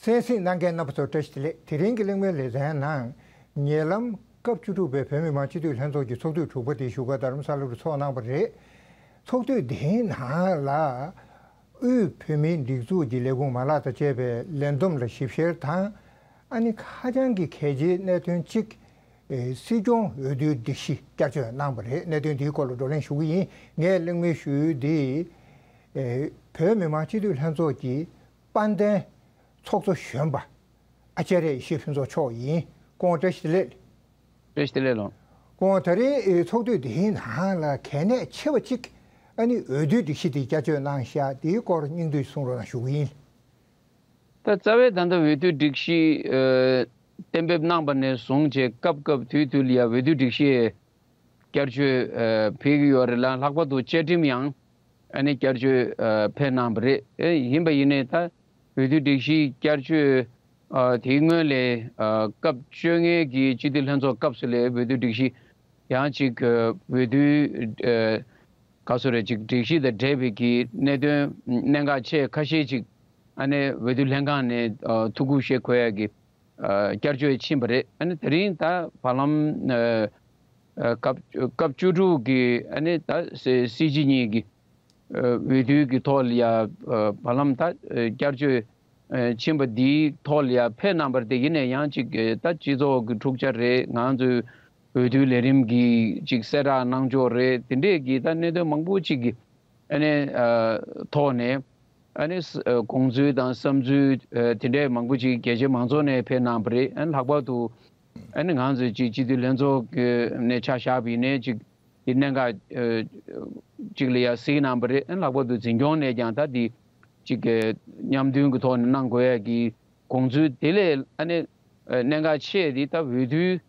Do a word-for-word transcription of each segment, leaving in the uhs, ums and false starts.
གསན་གཟིགས་གནང་མཁན་རྣམ་པ་ཚོ་བཀྲ་ཤིས་བདེ་ལེགས། དེ་རིང་གི་གླེང་མོལ་ལེ་ཚན་ནང་ཉེ་ལམ་སྐབས་བཅུ་དྲུག་པའི་བོད་མི་མང་སྤྱི་འཐུས་ལྷན་ཚོགས་ཀྱི་ཚོགས་དུས་དྲུག་པ་དེ་བཞུགས་སྒར་རྡ་རམ་ས་ལ་རུ་ཚོགས་གནང་བ་རེད། ཚོགས་དུས་འདིའི་ནང་ལ་དབུས་བོད་མིའི་སྒྲིག་འཛུགས་ཀྱི་ལས་ཁུངས་མ་ལག་དང་བཅས་པའི་ལས་བསྡོམས་ལ་ཞིབ་བཤེར་དང་། ཨ་ནི་ཁ་བྱང་གི་གལ་ཆེའི་གནད་དོན་གཅིག་སྲིད་སྐྱོང་འོས་བསྡུའི་སྒྲིག་གཞི་བསྐྱར་བཅོས་གནང་བ་རེད། གནད་དོན་འདིའི་སྐོར་ལ་བགྲོ་གླེང་ཞུ་གི་ཡིན། ངས་གླེང་མོལ་ཞུ་ཡུལ་འདི་བོད་མི་མང་སྤྱི་འཐུས་ལྷན་ཚོགས་ཀྱི་དཔལ་ལྡན་ཚོགས་གཙོ་གཞོན་པ་ཨ་ཅརྱ་ཡེ་ཤེས་ཕུན་ཚོགས་མཆོག་ཡིན། སྐུ་ངོ་བཀྲ་ཤིས་བདེ་ལེགས། བཀྲ་ཤིས་བདེ་ལེགས་ལགས། སྐུ་ངོ་ད་རེས་ཚོགས་དུས་འདིའི་ནང་ལ་གལ་གནད་ཆེ་བ་གཅིག་ཨ་ནི་འོས་བསྡུའི་སྒྲིག་གཞི་དེ་བསྐྱར་བཅོས་གནང་བཞག་དེའི་སྐོར་སྙིང་བསྡུས་གསུང་རོགས་གནང་ཞུ་གི་ཡིན། ད་རྩ་བའི་ད་ལྟ་འོས་བསྡུའི་སྒྲིག་གཞི་ཨ་གཏན་འབེབས་གནང་པ་ནས་བཟུང་བྱས་སྐབས་སྐབས་དུས་དུས་ལ་ཡ་འོས་བསྡུའི་སྒྲིག་གཞི་བསྐྱར་བཅོས་ཨ་ཕེབས་ཀྱི་ཡོད་རེད་ལ། ལྷག་པར་དུ་བཅའ་ཁྲིམས་ཡང་ཨ་ནི་བསྐྱར་བཅོས་ཨ་ཕེབས་གནང་བ་རེད། ཨེ་ཡིན་པ་ཡིན་ནའི་ད་འོས་བསྡུའི་སྒྲིག་གཞི་བསྐྱར་བཅོས་ཨ་དེའི་སྔོན་ལ་ཨ་སྐབས་བཅོ་ལྔའི་གི་སྤྱི་འཐུས་ལྷན་ཚོགས་སྐབས་སུ་ལ་འོས་བསྡུའི་སྒྲིག་གཞི་ཡང་ཅིག་ཨ་འོས་བསྡུའི་ཨ་ག་སོ་རེད་ཅིག་སྒྲིག་གཞི་དང་འབྲེལ་བའི་གི་གནད་དོན་གནད་འགག་ཆེ་ཁ་ཤས་ཅིག་ཨ་ནི་འོས་བསྡུ་ལྷན་ཁང་ནས་ཨ་ཐུགས་ཁུར་བཞེས་དགོས་ཡ་གི་ཨ་བསྐྱར་བཅོས་ཕྱིན་པ་རེད། ཨ་ནི་དེ་རིང་ད་བར་ལམ་ཨ་ཨ་སྐབས་སྐབས་བཅུ་དྲུག་གི་ཨ་ནི་ད་སྲིད་སྤྱི་གཉིས་ཀྱི་ཨ་འོས་བསྡུའི་གི་ཐོག་ལ་ཡ་ཨ་བར་ལམ་ད་ཨ་བསྐྱར་བཅོས་ཨ་ཕྱིན་པ་འདིའི་ཐོག་ལ་ཡ་ཕེབས་གནང་བ་རེད། དེ་ཡིན་ནའི་ཡང་ཅིག་ཨ་ད་སྤྱི་ཚོགས་ཀྱི་འཁྲུག་ཆ་རེད། ང་ཚོའི་འོས་བསྡུའི་ལས་རིམ་གྱི་ཅིག་གསལ་བསྒྲགས་གནང་ཕྱོགས་རེད། དེ་འདྲས་ཀྱི་ད་གནད་དོན་མང་པོ་ཅིག་གི་ཨ་ནི་ཨ་ཐོག་ནས་ཨ་ནི་ཨ་དགོངས་ཚུལ་དང་བསམ་ཚུལ་ཨ་དེ་འདྲས་མང་པོ་ཅིག་རྒྱ་ཆེ་མང་ཚོགས་ནས་ཕེབས་གནང་བ་རེད། ཨ་ནི་ལྷག་པར་དུ་ཨ་ནི་ང་ཚོའི་ཅིག་སྤྱི་འཐུས་ལྷན་ཚོགས་ཀྱི་ནས་ཆ་བཞག་པ་ཡིན་ནའི་ཅིག་དེ་གནད་འགག་ཨ་ཅིག་ལ་ཡ་གཟིགས་གནང་བ་རེད། ཨ་ནི་ལྷག་པར་དུ་འཛིན་སྐྱོང་ནས་ཀྱང་ད་དེ་ཅིག་གི་མཉམ་མཐུན་གྱི་ཐོག་ནས་གནང་དགོས་ཡ་གི་དགོངས་ཚུལ་དེ་ལས་ཨ་ནི་ཨ་གནད་འགག་ཆེ་དེ་ད་འོས་བསྡུའི་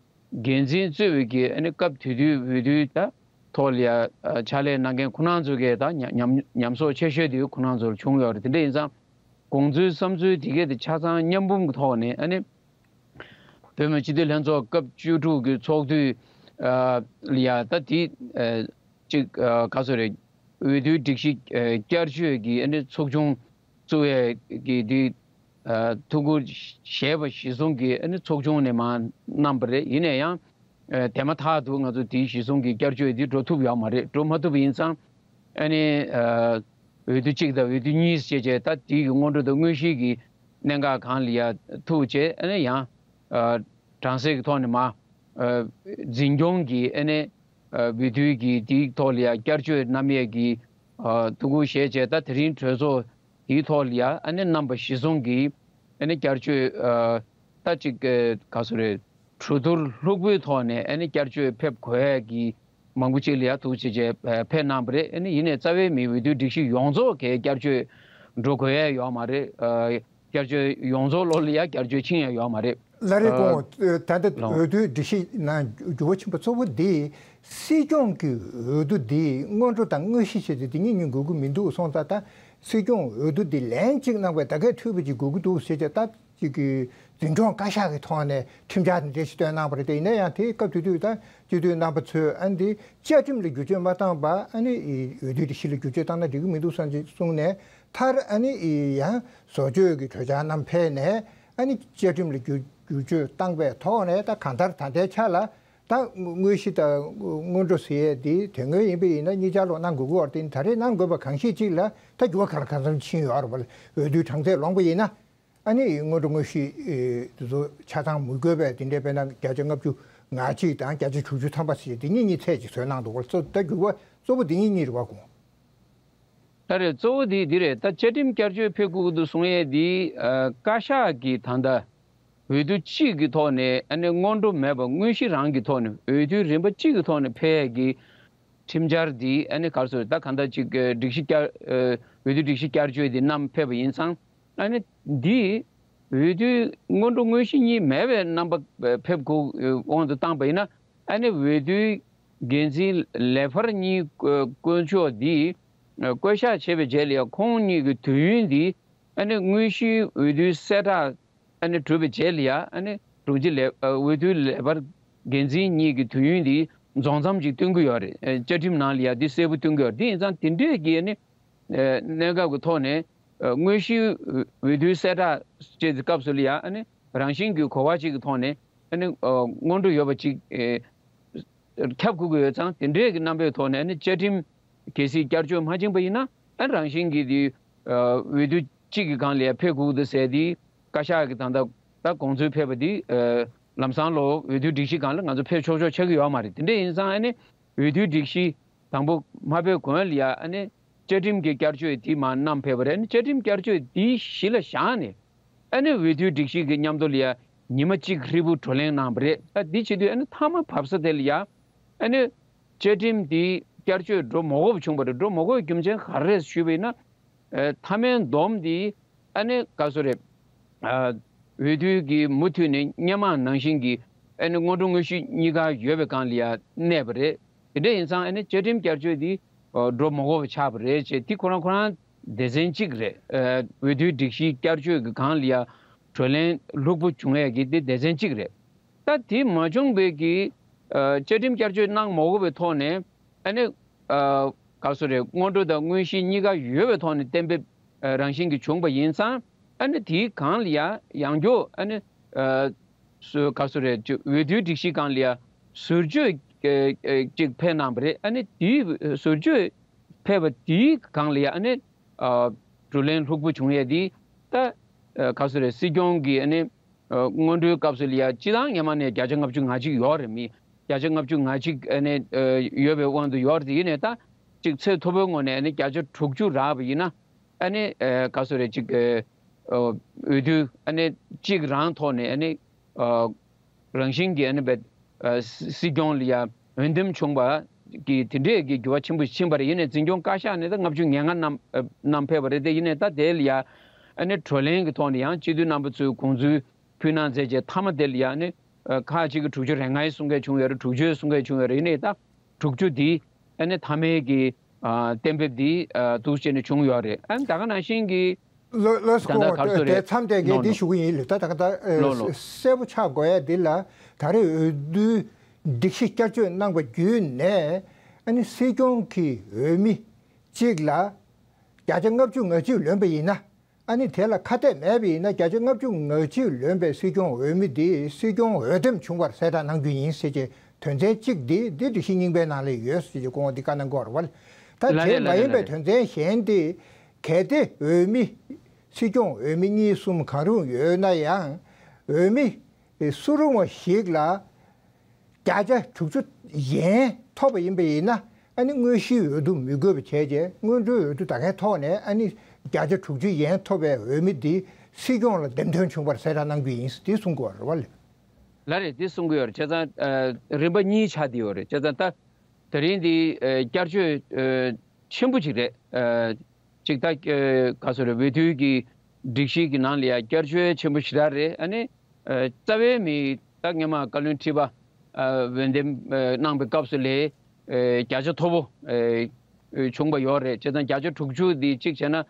འགན་འཛིན་གཙོས་པའི་གི་ཨ་ནི་སྐབས་དེ་དུས་འོས་བསྡུའི་ད་ཐོག་ལ་ཡ་ཨ་ཕྱག་ལས་གནང་མཁན་ཁོ་རང་ཚོ་གས་ད་ཉམས་ཉམས་ཉམས་གསོག་ཆེ་ཤོས་དེ་ཁོ་རང་ཚོར་བྱུང་ཡོད་རེད། དེ་འདྲ་ཡིན་ཙང་དགོངས་ཚུལ་བསམ་ཚུལ་དེ་གས་དེ་ཆ་ཚང་མཉམ་སྤུངས་ཀྱི་ཐོག་ནས་ཨ་ནི་བོད་མི་སྤྱི་འཐུས་ལྷན་ཚོགས་སྐབས་བཅུ་དྲུག་གི་ཚོགས་དུས་ཨ་ལ་ཡ་ད་དེ་ཨ་ཅིག་ཨ་ག་ཚོད་རེད། འོས་བསྡུའི་སྒྲིག་གཞི་ཨ་བསྐྱར་བཅོས་ཀྱི་ཨ་ནི་ཚོགས་ཆུང་བཙུགས་ཡས་ཀྱི་དེ་ཨ་ཐུགས་ཁུར་བཞེས་པ་གཞིར་བཟུང་གིས་ཨ་ནི་ཚོགས་ཆུང་ནས་མར་གནང་བ་རེད། ཡིན་ན་ཡང་ཨ་དེ་མ་ཐག་ཏུ་ང་ཚོ་དེའི་གཞིར་བཟུང་གི་བསྐྱར་བཅོས་དེ་འགྲོ་ཐུབ་ཡོད་མ་རེད། འགྲོ་མ་ཐུབ་པ་ཡིན་ཙང་ཨ་ནི་ཨ་འོས་བསྡུ་གཅིག་དང་འོས་བསྡུ་གཉིས་བྱས་རྗེས་ད་དེའི་གི་སྔོན་འགྲོ་དང་དངོས་གཞིའི་གི་གནད་འགག་སྒང་ལ་ཡ་ཐུག་རྗེས་ཨ་ནི་ཡང་ཨ་གྲངས་སེལ་གྱི་ཐོག་ནས་མར་ཨ་འཛིན་སྐྱོང་གི་ཨ་ནི་ཨ་འོས་བསྡུའི་གི་དེའི་ཐོག་ལ་ཡ་བསྐྱར་བཅོས་གནང་ཡས་ཀྱི་ཨ་ཐུགས་ཁུར་བཞེས་བྱས། ད་དེ་རིང་གྲོས་ཚོགས་དེའི་ཐོག་ལ་ཡ་ཨ་ནི་གནང་པ་གཞིར་བཟུང་གི་ཨ་ནི་བསྐྱར་བཅོས་ཨ་ད་ཅིག་ཨ་ག་སོ་རེད། གྲོས་བསྡུར་ལྷུག་པོའི་ཐོག་ནས་ཨ་ནི་བསྐྱར་བཅོས་ཕེབས་དགོས་ཡས་ཀྱི་མང་པོ་ཅིག་ལ་ཡ་ཐུགས་རྗེ་ཆེ་ཨ་ཕེབས་གནང་བ་རེད། ཨ་ནི་ཡིན་ནའི་རྩ་བའི་མི་འོས་བསྡུའི་སྒྲིག་གཞི་ཡོངས་རྫོགས་ཀྱི་བསྐྱར་བཅོས་འགྲོ་དགོས་ཡས་ཡོད་མ་རེད། ཨ་བསྐྱར་བཅོས་ཡོངས་རྫོགས་ལོགས་ལ་ཡ་བསྐྱར་བཅོས་ཕྱིན་ཡ་ཡོད་མ་རེད། ལགས་རེད། ཨ་སྐུ་ངོ། ད་ལྟ་ལགས། འོས་བསྡུའི་སྒྲིག་གཞི་ནང་འགྱུར་བ་ཕྱིན་པ་གཙོ་བོ་འདི་སྲིད་སྐྱོང་གི་འོས་བསྡུ་འདི་སྔོན་འགྲོ་དང་དངོས་གཞི་བྱས་ཏེ་འདི་གཉིས་གཉིས་དགོས་ཀྱི་མི་འདུག་གསུངས། ད་ད་སྲིད་སྐྱོང་འོས་བསྡུ་འདི་ལན་གཅིག་གནང་བའི་ད་གས་འཐུས་པ་ཅིག་དགོས་ཀྱི་འདུག་ཟེར་བྱས་ད་ཅིག་གི་འཛིན་སྐྱོང་བཀའ་ཤག་གི་ཐོག་ནས་ཁྲིམས་འཆར་འདི་འདྲ་ཞིག་བཏོན་གནང་བ་རེད། དེ་ཡིན་ན་ཡང་དེའི་སྐབས་དེ་དུས་ད་སྤྱི་འཐུས་རྣམ་པ་ཚོས་ཨ་ནི་འདི་བཅའ་ཁྲིམས་ལ་བསྒྱུར་བཅོས་མ་བཏང་བར་ཨ་ནི་འོས་བསྡུའི་སྒྲིག་གཞི་ལ་བསྒྱུར་བཅོས་བཏང་ན་འགྲིག་གི་མི་འདུག་བསམ་གྱི་གསུངས་ནས། མཐར་ཨ་ནི་ཡང་བཟོ་བཅོས་ཀྱི་གྲོས་འཆར་རྣམས་ཕེབས་ནས་ཨ་ནི་བཅའ་ཁྲིམས་ལ་བསྒྱུར་བསྒྱུར་བཅོས་བཏང་པའི་ཐོག་ནས་ད་གང་ལྟར་ད་ལྟའི་ཆ་ལ་ད་དངོས་གཞི་དང་སྔོན་འགྲོ་ཟེར་ཡས་འདི་དོན་དངོས་ཡིན་པ་ཡིན་ན་གཉིས་ཆར་ལོག་གནང་དགོས་ཀྱི་ཡོད་རེད། དེ་ད་རེས་གནང་དགོས་པ་གང་ཤེས་གཅིག་ལ་ད་འགྱུར་བ་གང་ལ་གང་འཚམ་ཕྱིན་ཡོད་རེད་པ། འོས་བསྡུའི་གྲངས་ཚད་ལོངས་པ་ཡིན་ན། ཨ་ནི་སྔོན་འགྲོ་དངོས་གཞི་ཨེ་དེ་ཚོ་ཆ་ཚང་མི་དགོས་པའི་དེ་འདྲའི་དཔེར་ན་བརྒྱ་ཆ་ལྔ་བཅུ་ང་གཅིག་དང་བརྒྱ་ཆ་དྲུག་ཅུ་ཐམ་པ་ཟེར་དེ་གཉིས་གཉིས་ཚད་ཅིག་བཟོས་གནང་འདུག་ག། གཙོ་ད་འགྱུར་བ་གཙོ་བོ་དེ་གཉིས་གཉིས་རེད་པ་གོ། ད་རེད། གཙོ་བོ་དེ་འདི་རེད། ད་བཅའ་ཁྲིམས་བསྐྱར་བཅོས་ཕེབས་དགོས་ཀྱི་འདུག་གསུང་ཡས་འདི་ཨ་བཀའ་ཤག་གིས་ད་ལྟ་འོས་བསྡུ་གཅིག་གི་ཐོག་ནས་ཨ་ནི་སྔོན་འགྲོ་མེད་པ་དངོས་གཞི་རང་གི་ཐོག་ནས་འོས་བསྡུའི་རིམ་པ་གཅིག་གི་ཐོག་ནས་ཕེབས་ཡས་ཀྱི་ཁྲིམས་འཆར་འདི་ཨ་ནི་ག་རེ་ཟེར། ད་གང་ལྟར་ཅིག་སྒྲིག་གཞི་བསྐྱར་ཨ་འོས་བསྡུ་སྒྲིག་གཞི་བསྐྱར་བཅོས་འདི་བསྣམས་ཕེབས་པ་ཡིན་ཙང་། ཨ་ནི་འདི་འོས་བསྡུའི་སྔོན་འགྲོ་དངོས་གཞི་གཉིས་མེད་པའི་རྣམ་པ་ཕེབས་དགོས་དབང་དུ་བཏང་པ་ཡིན་ན། ཨ་ནི་འོས་བསྡུའི་འགན་འཛིན་ལས་འཕར་གཉིས་བསྐོ་བསྐོ་ཕྱོགས་འདི་བསྐོ་གཞག་བྱས་པའི་རྗེས་ལ་ཡང་ཁོང་གཉིས་ཀྱི་དུས་ཡུན་འདི་ཨ་ནི་དངོས་གཞིའི་འོས་བསྡུའི་གསལ་བསྒྲགས་ཨ་ནི་གྲུབ་པའི་རྗེས་ལ་ཡང་ཨ་ནི་དྲུང་ཆེ་ལས་ཨ་འོས་བསྡུའི་ལས་འཕར་འགན་འཛིན་གཉིས་ཀྱི་དུས་ཡུན་འདི་རྫོགས་མཚམས་ཅིག་སྟོན་གྱི་ཡོད་རེད། ཨ་བཅའ་ཁྲིམས་ནང་ལ་ཡང་འདི་གསལ་པོ་སྟོན་གྱི་ཡོད་རེད། འདི་ཡིན་ཙང་དེ་འདྲས་ཀྱི་ཨ་ནི་ཨ་གནས་སྐབས་ཀྱི་ཐོག་ནས་ དངོས་གཞིའི་འོས་བསྡུའི་གསལ་བསྒྲགས་བྱེད་སྐབས་སུ་ལ་ཡང་ཨ་ནི་རང་བཞིན་གྱི་གོ་བ་གཅིག་གི་ཐོག་ནས་ཨ་ནི་སྔོན་འགྲོ་ཡོད་པ་གཅིག་ཁྱབ་དགོས་ཀྱི་ཡོད་ཙང་དེ་འདྲའི་གི་རྣམ་པའི་ཐོག་ནས་ཨ་ནི་བཅའ་ཁྲིམས་གལ་སྲིད་བསྐྱར་བཅོས་མ་ཕྱིན་པ་ཡིན་ན་ཨ་ནི་རང་བཞིན་གྱིས་དེ་འོས་བསྡུ་གཅིག་གི་སྒང་ལ་ཡང་ཕེབས་དགོས་ཀྱི་འདུག་ཟེར་དེ་བཀའ་ཤག་གི་ད་ལྟ་ད་དགོངས་ཚུལ་ཕེབས་པ་དེ་ལམ་སང་ལོ་འོས་བསྡུའི་སྒྲིག་གཞི་སྒང་ལ་ང་ཚོ་ཕེབས་ཆོག་ཆོག་ཆགས་ཀྱི་ཡོད་མ་རེད། དེ་འདྲ་ཡིན་ཙང་ཨ་ནི་འོས་བསྡུའི་སྒྲིག་གཞི་དང་པོ་མ་ཕེབས་གོང་ལ་ཡ་ཨ་ནི་བཅའ་ཁྲིམས་ཀྱི་བསྐྱར་བཅོས་དེ་མར་བསྣམས་ཕེབས་པ་རེད། ཨ་ནི་བཅའ་ཁྲིམས་བསྐྱར་བཅོས་དེ་གཞི་ལ་བཞག་ནས་ཨ་ནི་འོས་བསྡུའི་སྒྲིག་གཞི་གི་མཉམ་དུ་ལ་ཡ་ཉི་མ་གཅིག་ཧྲིལ་པོ་བགྲོ་གླེང་གནང་བ་རེད། ད་འདི་བྱེད་དུས་ཨ་ནི་མཐའ་མ་བབས་ས་དེ་ལ་ཡ་ཨ་ནི་བཅའ་ཁྲིམས་འདི་བསྐྱར་བཅོས་འགྲོ་མ་དགོས་པ་བྱུང་བ་རེད། འགྲོ་མ་དགོས་པའི་རྒྱུ་མཚན་ག་རེ་རེད་ཞུས་པ་ཡིན་ན། ཨ་མཐའ་མའི་སྡོམ་འདི་ཨ་ནི་ག་སོ་རེད། ཨ་འོས་བསྡུ་གི་མུ་མཐུད་ནས་སྔོན་མ་ནང་བཞིན་གྱི་ཨ་ནི་སྔོན་འགྲོ་དངོས་གཞི་གཉིས་ཀ་ཡོད་པའི་སྒང་ལ་ཡ་གནས་པ་རེད། དེ་འདྲ་ཡིན་ཙང་ཨ་ནི་བཅའ་ཁྲིམས་བསྐྱར་བཅོས་འདི་འགྲོ་མ་དགོས་པ་ཆགས་པ་རེད་ཅེས་འདི་ཁོ་རང་ཁོ་རང་སྡེ་ཚན་གཅིག་རེད། ཨ་འོས་བསྡུའི་སྒྲིག་གཞི་བསྐྱར་བཅོས་ཀྱི་སྒང་ལ་ཡ་བགྲོ་གླེང་ལྷུག་པོ་བྱུང་ཡས་ཀྱི་འདི་སྡེ་ཚན་གཅིག་རེད། ད་དེ་མ་བྱུང་བའི་གི་ཨ་བཅའ་ཁྲིམས་བསྐྱར་བཅོས་གནང་མ་དགོས་པའི་ཐོག་ནས་ཨ་ནི་ཨ་ག་སོ་རེད། སྔོན་འགྲོ་དང་དངོས་གཞི་གཉིས་ཀ་ཡོད་པའི་ཐོག་ནས་གཏན་འབེབས་ཨ་རང་བཞིན་གྱི་བྱུང་བ་ཡིན་ཙང་ཨ་ནི་དེའི་སྒང་ལ་ཡ་ཡང་སྐྱར་ཨ་ནི་ཨ་སུ་ག་སོ་རེད། འོས་བསྡུའི་སྒྲིག་གཞི་སྒང་ལ་ཡ་ཟུར་བཅོས་ཨ་ཨ་ཅིག་ཕེབས་གནང་བ་རེད། ཨ་ནི་དེའི་ཟུར་བཅོས་ཕེབས་པ་དེའི་སྒང་ལ་ཡ་ཨ་ནི་ཨ་བགྲོ་གླེང་ལྷུག་པོ་བྱུང་ཡས་དེ་ད་ཨ་ག་སོ་རེད། སྲིད་སྐྱོང་གི་ཨ་ནི་ཨ་སྔོན་འགྲོའི་སྐབས་སུ་ལ་ཡ་སྤྱི་བཏང་སྔོན་མ་ནས་བརྒྱ་ཆ་ལྔ་བཅུ་ང་གཅིག་ཡོད་རེད། མི་བརྒྱ་ཆ་ལྔ་བཅུ་ང་གཅིག་ཨ་ནི་ཨ་ཡོད་པའི་དབང་དུ་ཡོད་རེད། དེ་ཡིན་ནའི་ད་ཅིག་ཚད་མཐོ་པོའི་ངོས་ནས་ཨ་ནི་བརྒྱ་ཆ་དྲུག་ཅུ་རག་པ་ཡིན་ན་ཨ་ནི་ཨ་ག་སོ་རེད། ཅིག་ཨ་འོས་བསྡུ་ཨ་ནི་གཅིག་རང་ཐོག་ནས་ཨ་ནི་ཨ་རང་བཞིན་གྱིས་ཨ་ནི་བས་ཨ་སྲིད་སྐྱོང་ལ་ཡ་འོས་འདེམས་བྱུང་བ་གི་དེ་འདྲས་ཀྱི་འགྱུར་བ་ཆེན་པོ་ཕྱིན་པ་རེད། ཡིན་ནའི་འཛིན་སྐྱོང་བཀའ་ཤག་ནས་ད་ལྔ་བཅུ་ང་ལྔ་བསྣམས་ཨ་བསྣམས་ཕེབས་པ་རེད། དེ་ཡིན་ནའི་ད་དེ་ལ་ཡ་ཨ་ནི་བགྲོ་གླེང་གི་ཐོག་ནས་ཡང་སྤྱི་འཐུས་རྣམ་པ་ཚོས་དགོངས་ཚུལ་ཕུལ་གནང་མཛད་རྗེས་མཐའ་མ་དེ་ལ་ཡ་ཨ་ནི་ཨ་ཁག་ཅིག་གིས་དྲུག་ཅུ་རེ་ལྔའི་གསུང་མཁན་བྱུང་ཡོད་རེད། དྲུག་ཅུའི་གསུང་མཁན་བྱུང་ཡོད་རེད། ཡིན་ནའི་ད་དྲུག་ཅུ་འདི་ཨ་ནི་མཐའ་མའི་གི་ཨ་གཏན་འབེབས་འདི་ཨ་འདུག་བྱས་ནས་བྱུང་ཡོད་རེད། ཨ་ནི་ད་ག་ནང་བཞིན་གྱི་ལོ་ལོ་ད་ལྟ་སྐོར་ག་རེ་ཟེར་དེ་རེད། མཚམས་དེ་གའི་ལོ་འདི་ལོ་ཞུ་གི་ཡིན། ལོ་ད་ད་ག་ད་ལོ་ལོ་གསལ་པོ་ཆགས་དགོས་ཡ་འདི་ལ་ད་རེས་འོས་བསྡུའི་སྒྲིག་གཞི་བསྐྱར་བཅོས་གནང་པ་བརྒྱུད་ནས་ཨ་ནི་སྲིད་སྐྱོང་གི་འོས་མི་གཅིག་ལ་བརྒྱ་ཆ་ལྔ་བཅུ་ང་གཅིག་ལོན་པ་ཡིན་ན། ཨ་ནི་དེ་ལ་ཁ་གཏད་མེད་པ་ཡིན་ན་བརྒྱ་ཆ་ལྔ་བཅུ་ང་གཅིག་ལོན་པའི་སྲིད་སྐྱོང་འོས་མི་འདི་སྲིད་སྐྱོང་འོས་འདེམས་བྱུང་བར་གསལ་བསྒྲགས་གནང་རྒྱུ་ཡིན་ཟེར་གྱི་དོན་ཚན་གཅིག་འདི་འདི་སྒྲིག་གཞི་རྙིང་པའི་ནང་ལ་ཡོད་ཟེར་གྱི་སྐུ་ངོ་འདི་བཀའ་གནང་གི་ཡོད་རེད་བ། ད་ལ་དེ་ལ་མ་ཡིན་པའི་ལ་དོན་ཚན་གཞན་འདི་གལ་ཏེ་འོས་མི་སྲིད་སྐྱོང་འོས་མི་གཉིས་གསུམ་གང་རུང་ཡོད་ན་ཡང་འོས་མི་སུ་རུང་བ་ཞིག་ལ་བརྒྱ་ཆ་དྲུག་ཅུ་ཡན་ཐོབ་པ་ཡིན་པ་ཡིན་ན་ཨ་ནི་དངོས་གཞིའི་འོས་བསྡུ་མི་དགོས་པ་བྱས་རྗེས་སྔོན་འགྲོའི་འོས་བསྡུ་ད་གའི་ཐོག་ནས་ཨ་ནི་བརྒྱ་ཆ་དྲུག་ཅུ་ཡན་ཐོབ་པའི་འོས་མི་འདི་སྲིད་སྐྱོང་ལ་འདེམས་ཐོན་བྱུང་བར་གསལ་བསྒྲགས་གནང་རྒྱུ་ཡིན་འདི་གསུང་དགོས་པ་རེད་བ། ལགས་རེད། འདི་གསུང་གི་ཡོད་རེད། བྱས་ཙང་ཨ་རིམ་པ་གཉིས་ཆགས་བསྡད་ཡོད་རེད། བྱས་ཙང་ད་དེ་རིང་འདི་ཨ་བསྐྱར་བཅོས་ཨ་ཆེན་པོ་ཅིག་རེད། ཨ་ཅིག་ད་ཨ་ག་ཚོད་རེད། འོས་བསྡུ་གི་སྒྲིག་གཞི་གི་ནང་ལ་ཡ་བསྐྱར་བཅོས་ཆེན་པོ་ཞེ་དྲག་རེད། ཨ་ནི་ཨ་རྩ་བའི་མི་ད་སྔོན་མ་བཀའ་བློན་ཁྲི་པ་ཨ་འོས་འདེམས་ཨ་གནང་པའི་སྐབས་སུ་ལས་ཨ་བརྒྱ་ཆ་མཐོ་པོ་ཨ་བྱུང་བ་ཡོད་རེད། བྱས་ཙང་བརྒྱ་ཆ་དྲུག་ཅུ་འདི་གཅིག་བྱས་ན་ཨ་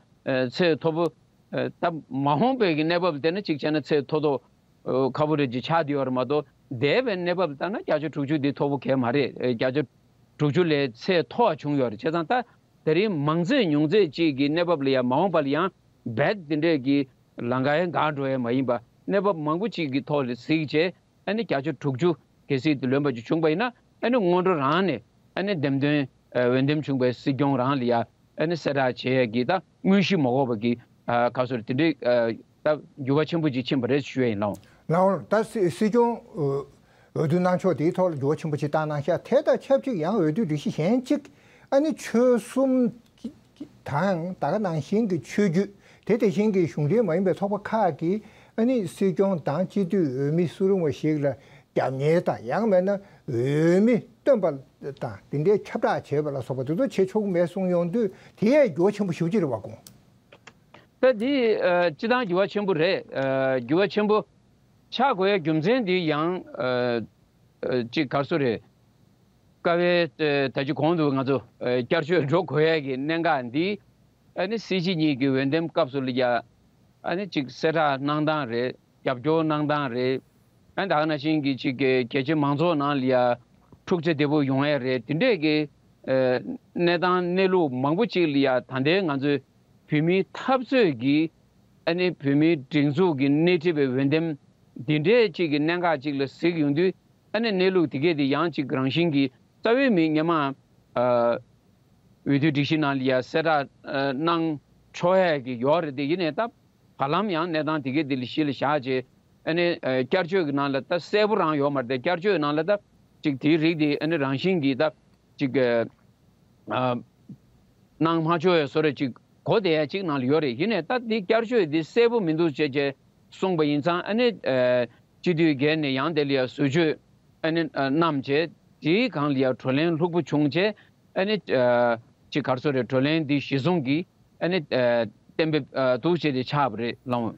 ཚད་མཐོ་པོ། ཨ་ད་མ་འོངས་པའི་གི་གནས་བབ་བལྟས་ན་གཅིག་བྱས་ན་ཚད་མཐོ་མཐོ་ཨ་ཁ་པོ་རེད་ཅེས་ཆགས་བསྡད་ཡོད་རེད་མ་གཏོགས་འདས་པའི་གནས་བབ་ལྟར་ན་བརྒྱ་ཆ་དྲུག་ཅུ་འདི་མཐོ་པོ་གང་ཡང་མ་རེད། ཨ་བརྒྱ་ཆ་དྲུག་ཅུ་ལས་ཚད་མཐོ་བ་བྱུང་ཡོད་རེད། བྱས་ཙང་ད་དེ་རིང་མང་ཚད་ཉུང་ཚད་ཅིག་གི་གནས་བབ་ལ་ཡང་མ་འོངས་པ་ལ་ཡང་རྦད་དེ་འདྲས་ཀྱི་ལམ་ཁ་ཡང་འགག་འགྲོ་ཡས་མ་ཡིན་པ་གནས་བབ་མང་པོ་ཅིག་གི་ཐོག་ལ་གཟིགས་བྱས་ཨ་ནི་བརྒྱ་ཆ་དྲུག་ཅུ་གལ་སྲིད་དུ་ལོན་པ་ཅིག་བྱུང་པ་ཡིན་ན་ཨ་ནི་སྔོན་འགྲོ་རང་ནས་ཨ་ནི་འདེམས་ཐོན་ཨ་འོས་འདེམས་བྱུང་པའི་སྲིད་སྐྱོང་རང་ལ་ཡ་ཨ་ནི་གསལ་བསྒྲགས་བྱེད་ཡས་ཀྱི་ད་དངོས་གཞི་མ་དགོས་པ་གི་ཨ་ག་ཚོད་དེ་འདྲའི་ཨ་ད་འགྱུར་བ་ཆེན་པོ་ཅིག་ཕྱིན་པ་རེད་ཞུ་ཡས་ཡིན་ལགས། ལགས་འོང་། ད་སྲིད་སྲིད་སྐྱོང་ཨ་འོས་བསྡུ་གནང་ཕྱོགས་དེའི་ཐོག་ལ་འགྱུར་བ་ཆེན་པོ་ཅིག་བཏང་གནང་ཤག་དེ་དང་ཆབས་ཅིག་ཡང་འོས་བསྡུ་སྒྲིག་གཞི་གཞན་གཅིག་ཨ་ནི་ཆོལ་གསུམ་དང་ད་ག་ནང་བཞིན་གྱི་ཆོས་བརྒྱུད་དེ་དེ་བཞིན་གྱི་གཞུང་འབྲེལ་མ་ཡིན་པའི་ཚོགས་པ་ཁག་གིས་ཨ་ནི་སྲིད་སྐྱོང་དང་སྤྱི་འཐུས་འོས་མི་སུ་རུང་བ་ཞིག་ལ་རྒྱབ་གཉེར་དང་ཡང་མིན་ན་འོས་མི་བཏོན་པ་དང་དེ་འདྲའི་ཁྱབ་བསྒྲགས་བྱེད་པ་ལ་སོགས་པ་དེ་ཚོ་བྱེད་ཆོག་གི་མེད་གསུངས་ཡོང་དུས་དེ་ཡང་འགྱུར་བ་ཆེན་པོ་ཞེ་པོ་ཅིག་རེད་བ་སྐུ་ངོ། ད་འདི་ཨ་སྤྱི་བཏང་འགྱུར་བ་ཆེན་པོ་རེད། ཨ་འགྱུར་བ་ཆེན་པོ་ཆགས་དགོས་ཡ་རྒྱུ་མཚན་འདི་ཡང་ཨ་ཨ་ཅིག་ག་རེ་ཟེར་དགོས་རེད། ཀ་བའི་ཨ་ད་ཅི་གོང་དུ་ང་ཚོ་ཨ་བསྐྱར་བཅོས་འགྲོ་དགོས་ཡ་གི་གནད་འགག་འདི་ཨ་ནི་སྲིད་སྤྱི་གཉིས་ཀྱི་འོས་འདེམས་སྐབས་སུ་ལ་ཡ་ཨ་ནི་ཅིག་གསལ་བསྒྲགས་གནང་སྟངས་རེད། རྒྱབ་སྐྱོར་གནང་སྟངས་རེད། ཨ་ནི་ད་ག་ནང་བཞིན་གྱི་ཅིག་གི་རྒྱལ་སྤྱིའི་མང་ཚོགས་ནང་ལ་ཡ་འཁྲུག་ཆ་དོད་པོ་ཡོང་ཡ་རེད། དེ་འདྲས་ཀྱི་ཨ་གནས་སྟངས་གནས་ལུགས་མང་པོ་ཅིག་ལ་ཡ་ད་ལྟའི་ང་ཚོའི་ བོད་མིའི་འཐབ་རྩོད་ཀྱི་ཨ་ནི་བོད་མིའི་སྒྲིག་འཛུགས་ཀྱི་སྣེ་ཁྲིད་པའི་འོས་འདེམས་འདི་འདྲའི་ཅིག་གི་གནད་འགག་ཅིག་ལ་གཟིགས་ཡོང་དུས། ཨ་ནི་གནས་ལུགས་དེ་གས་དེ་ཡང་ཅིག་རང་བཞིན་གྱིས་རྩ་བའི་མི་སྔོན་མ་ཨ་འོས་བསྡུའི་སྒྲིག་གཞི་ནང་ལ་ཡ་གསལ་བསྒྲགས་ཨ་གནང་ཆོག་ཡས་ཀྱི་ཡོད་རེད་དེ། ཡིན་ནའི་ད་བར་ལམ་ཡང་གནས་སྟངས་དེ་གས་དེ་ལ་གཞི་ལ་བཞག་བྱས། ཨ་ནི་ཨ་བསྐྱར་བཅོས་ཀྱི་ནང་ལ་ད་གསལ་པོ་རང་ཡོད་མ་རེད་དེ། བསྐྱར་བཅོས་ནང་ལ་ད་ཅིག་དེའི་རིགས་དེ་ཨ་ནི་རང་བཞིན་གྱིས་ད་ཅིག་ཨ་གནང་མ་ཆོག་ཡ་བཟོ་འདྲ་ཅིག་གོ་བསྡད་ཡ་ཅིག་ནང་ལ་ཡོད་རེད། ཡིན་ནའི་ད་འདི་བསྐྱར་བཅོས་འདི་གསལ་པོ་མི་འདུག་ཅེས་ཅེས་གསུངས་པ་ཡིན་ཙང་། ཨ་ནི་ཨ་སྤྱི་འཐུས་བརྒྱད་ནས་ཡང་དེ་ལ་ཡ་བཟོ་བཅོས་ཨ་ནི་ཨ་བསྣམས་བྱས། དེའི་སྒང་ལ་ཡ་བགྲོ་གླེང་ལྷུག་པོ་བྱུང་བྱས། ཨ་ནི་ཨ་ཅིག་ག་རེ་ཟེར་རེད། བགྲོ་གླེང་འདི་གཞི་བཟུང་གིས་ཨ་ནི་ཨ་གཏན་འབེབས་ཨ་འདུག་བྱས་ཏེ་ཆགས་པ་རེད། ལགས་འོང་།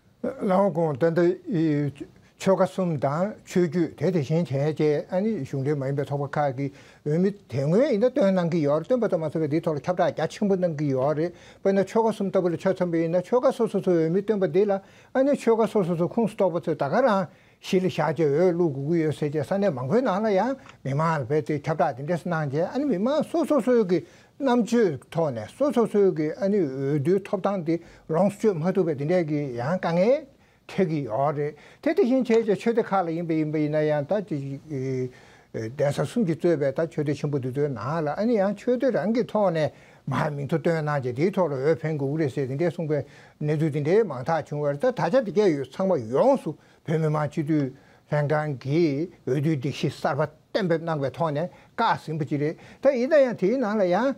ལགས་འོང་། ད་ལྟ་ཨི་ཆོལ་ཁ་གསུམ་དང་ཆོས་བརྒྱུད་དེ་དེ་བཞིན་བྱས་བྱས། ཨ་ནི་གཞུང་འབྲེལ་མ་ཡིན་པའི་ཚོགས་པ་ཁག་གི་འོས་མི་དེ་སྔོན་ཡིན་ན་བཏོན་གནང་གི་ཡོད་རེད། བཏོན་པ་ཙམ་མ་ཟད་པའི་འདིའི་ཐོག་ལ་ཁྱབ་བསྒྲགས་རྒྱ་ཆེན་པོ་གནང་གི་ཡོད་རེད། དཔེར་ན་ཆོལ་ཁ་གསུམ་ལྟ་བུ་ལ་ཆ་མཚོན་པ་ཡིན་ན། ཆོལ་ཁ་སོ་སོ་སོའི་འོས་མི་བཏོན་པ་འདི་ལ་ཨ་ནི་ཆོལ་ཁ་སོ་སོ་སོའི་ཁོངས་སུ་གཏོགས་པ་ཚོས་ད་ག་རང་གཞི་ལ་བཞག་བྱས་འོས་བླུག་དགོས་ཀྱི་ཡོད་ཟེར་བྱས་ས་གནས་མང་པོའི་ནང་ལ་ཡང་མི་མང་ལ་རྦད་དེ་ཁྱབ་བསྒྲགས་དེ་འདྲས་གནང་བྱས། ཨ་ནི་མི་མང་སོ་སོ་སོའི་གི་རྣམ་དཔྱོད་ཐོག་ནས་སོ་སོ་སོའི་གི་ཨ་ནི་འོས་བསྡུའི་ཐོབ་ཐང་དེ་ལོངས་སུ་སྤྱོད་མ་ཐུབ་པའི་དེ་འདྲས་ཀྱི་ཡང་དཀའ་ངལ་འཕྲད་ཀྱི་ཡོད་རེད། དེ་དེ་བཞིན་བྱས་བྱས་ཆོས་སྡེ་ཁག་ལ་ཡིན་པ་ཡིན་པ་ཡིན་ན་ཡང་། ད་ཅི་ཨེ་གདན་ས་གསུམ་གྱིས་གཙོས་པའི་ད་ཆོས་སྡེ་ཆེན་པོ་འདི་ཚོའི་ནང་ལ་ཨ་ནི་ཡང་ཆོས་སྡེ་རང་གི་ཐོག་ནས་མར་མིང་ཐོ་བཏོན་གནང་བྱས། དེའི་ཐོག་ལ་འོས་འཕེན་དགོས་ཀྱི་རེད་ཟེར་དེ་འདྲས་གསུངས་པའི་གནས་ཚུལ་དེ་འདྲའི་མང་དག་བྱུང་བ་རེད། ད་ད་ཆ་དེ་གས་ཡོད་ཚང་མ་ཡོངས་སུ་བོད་མི་མང་སྤྱི་འཐུས་ལྷན་ཁང་གིས་འོས་བསྡུའི་སྒྲིག་གཞི་གསར་པ་གཏན་འབེབས་གནང་བའི་ཐོག་ནས་བཀག་ཟིན་པ་ཅིག་རེད། ད་ཡིན་ན་ཡང་དེའི་ནང་ལ་ཡང་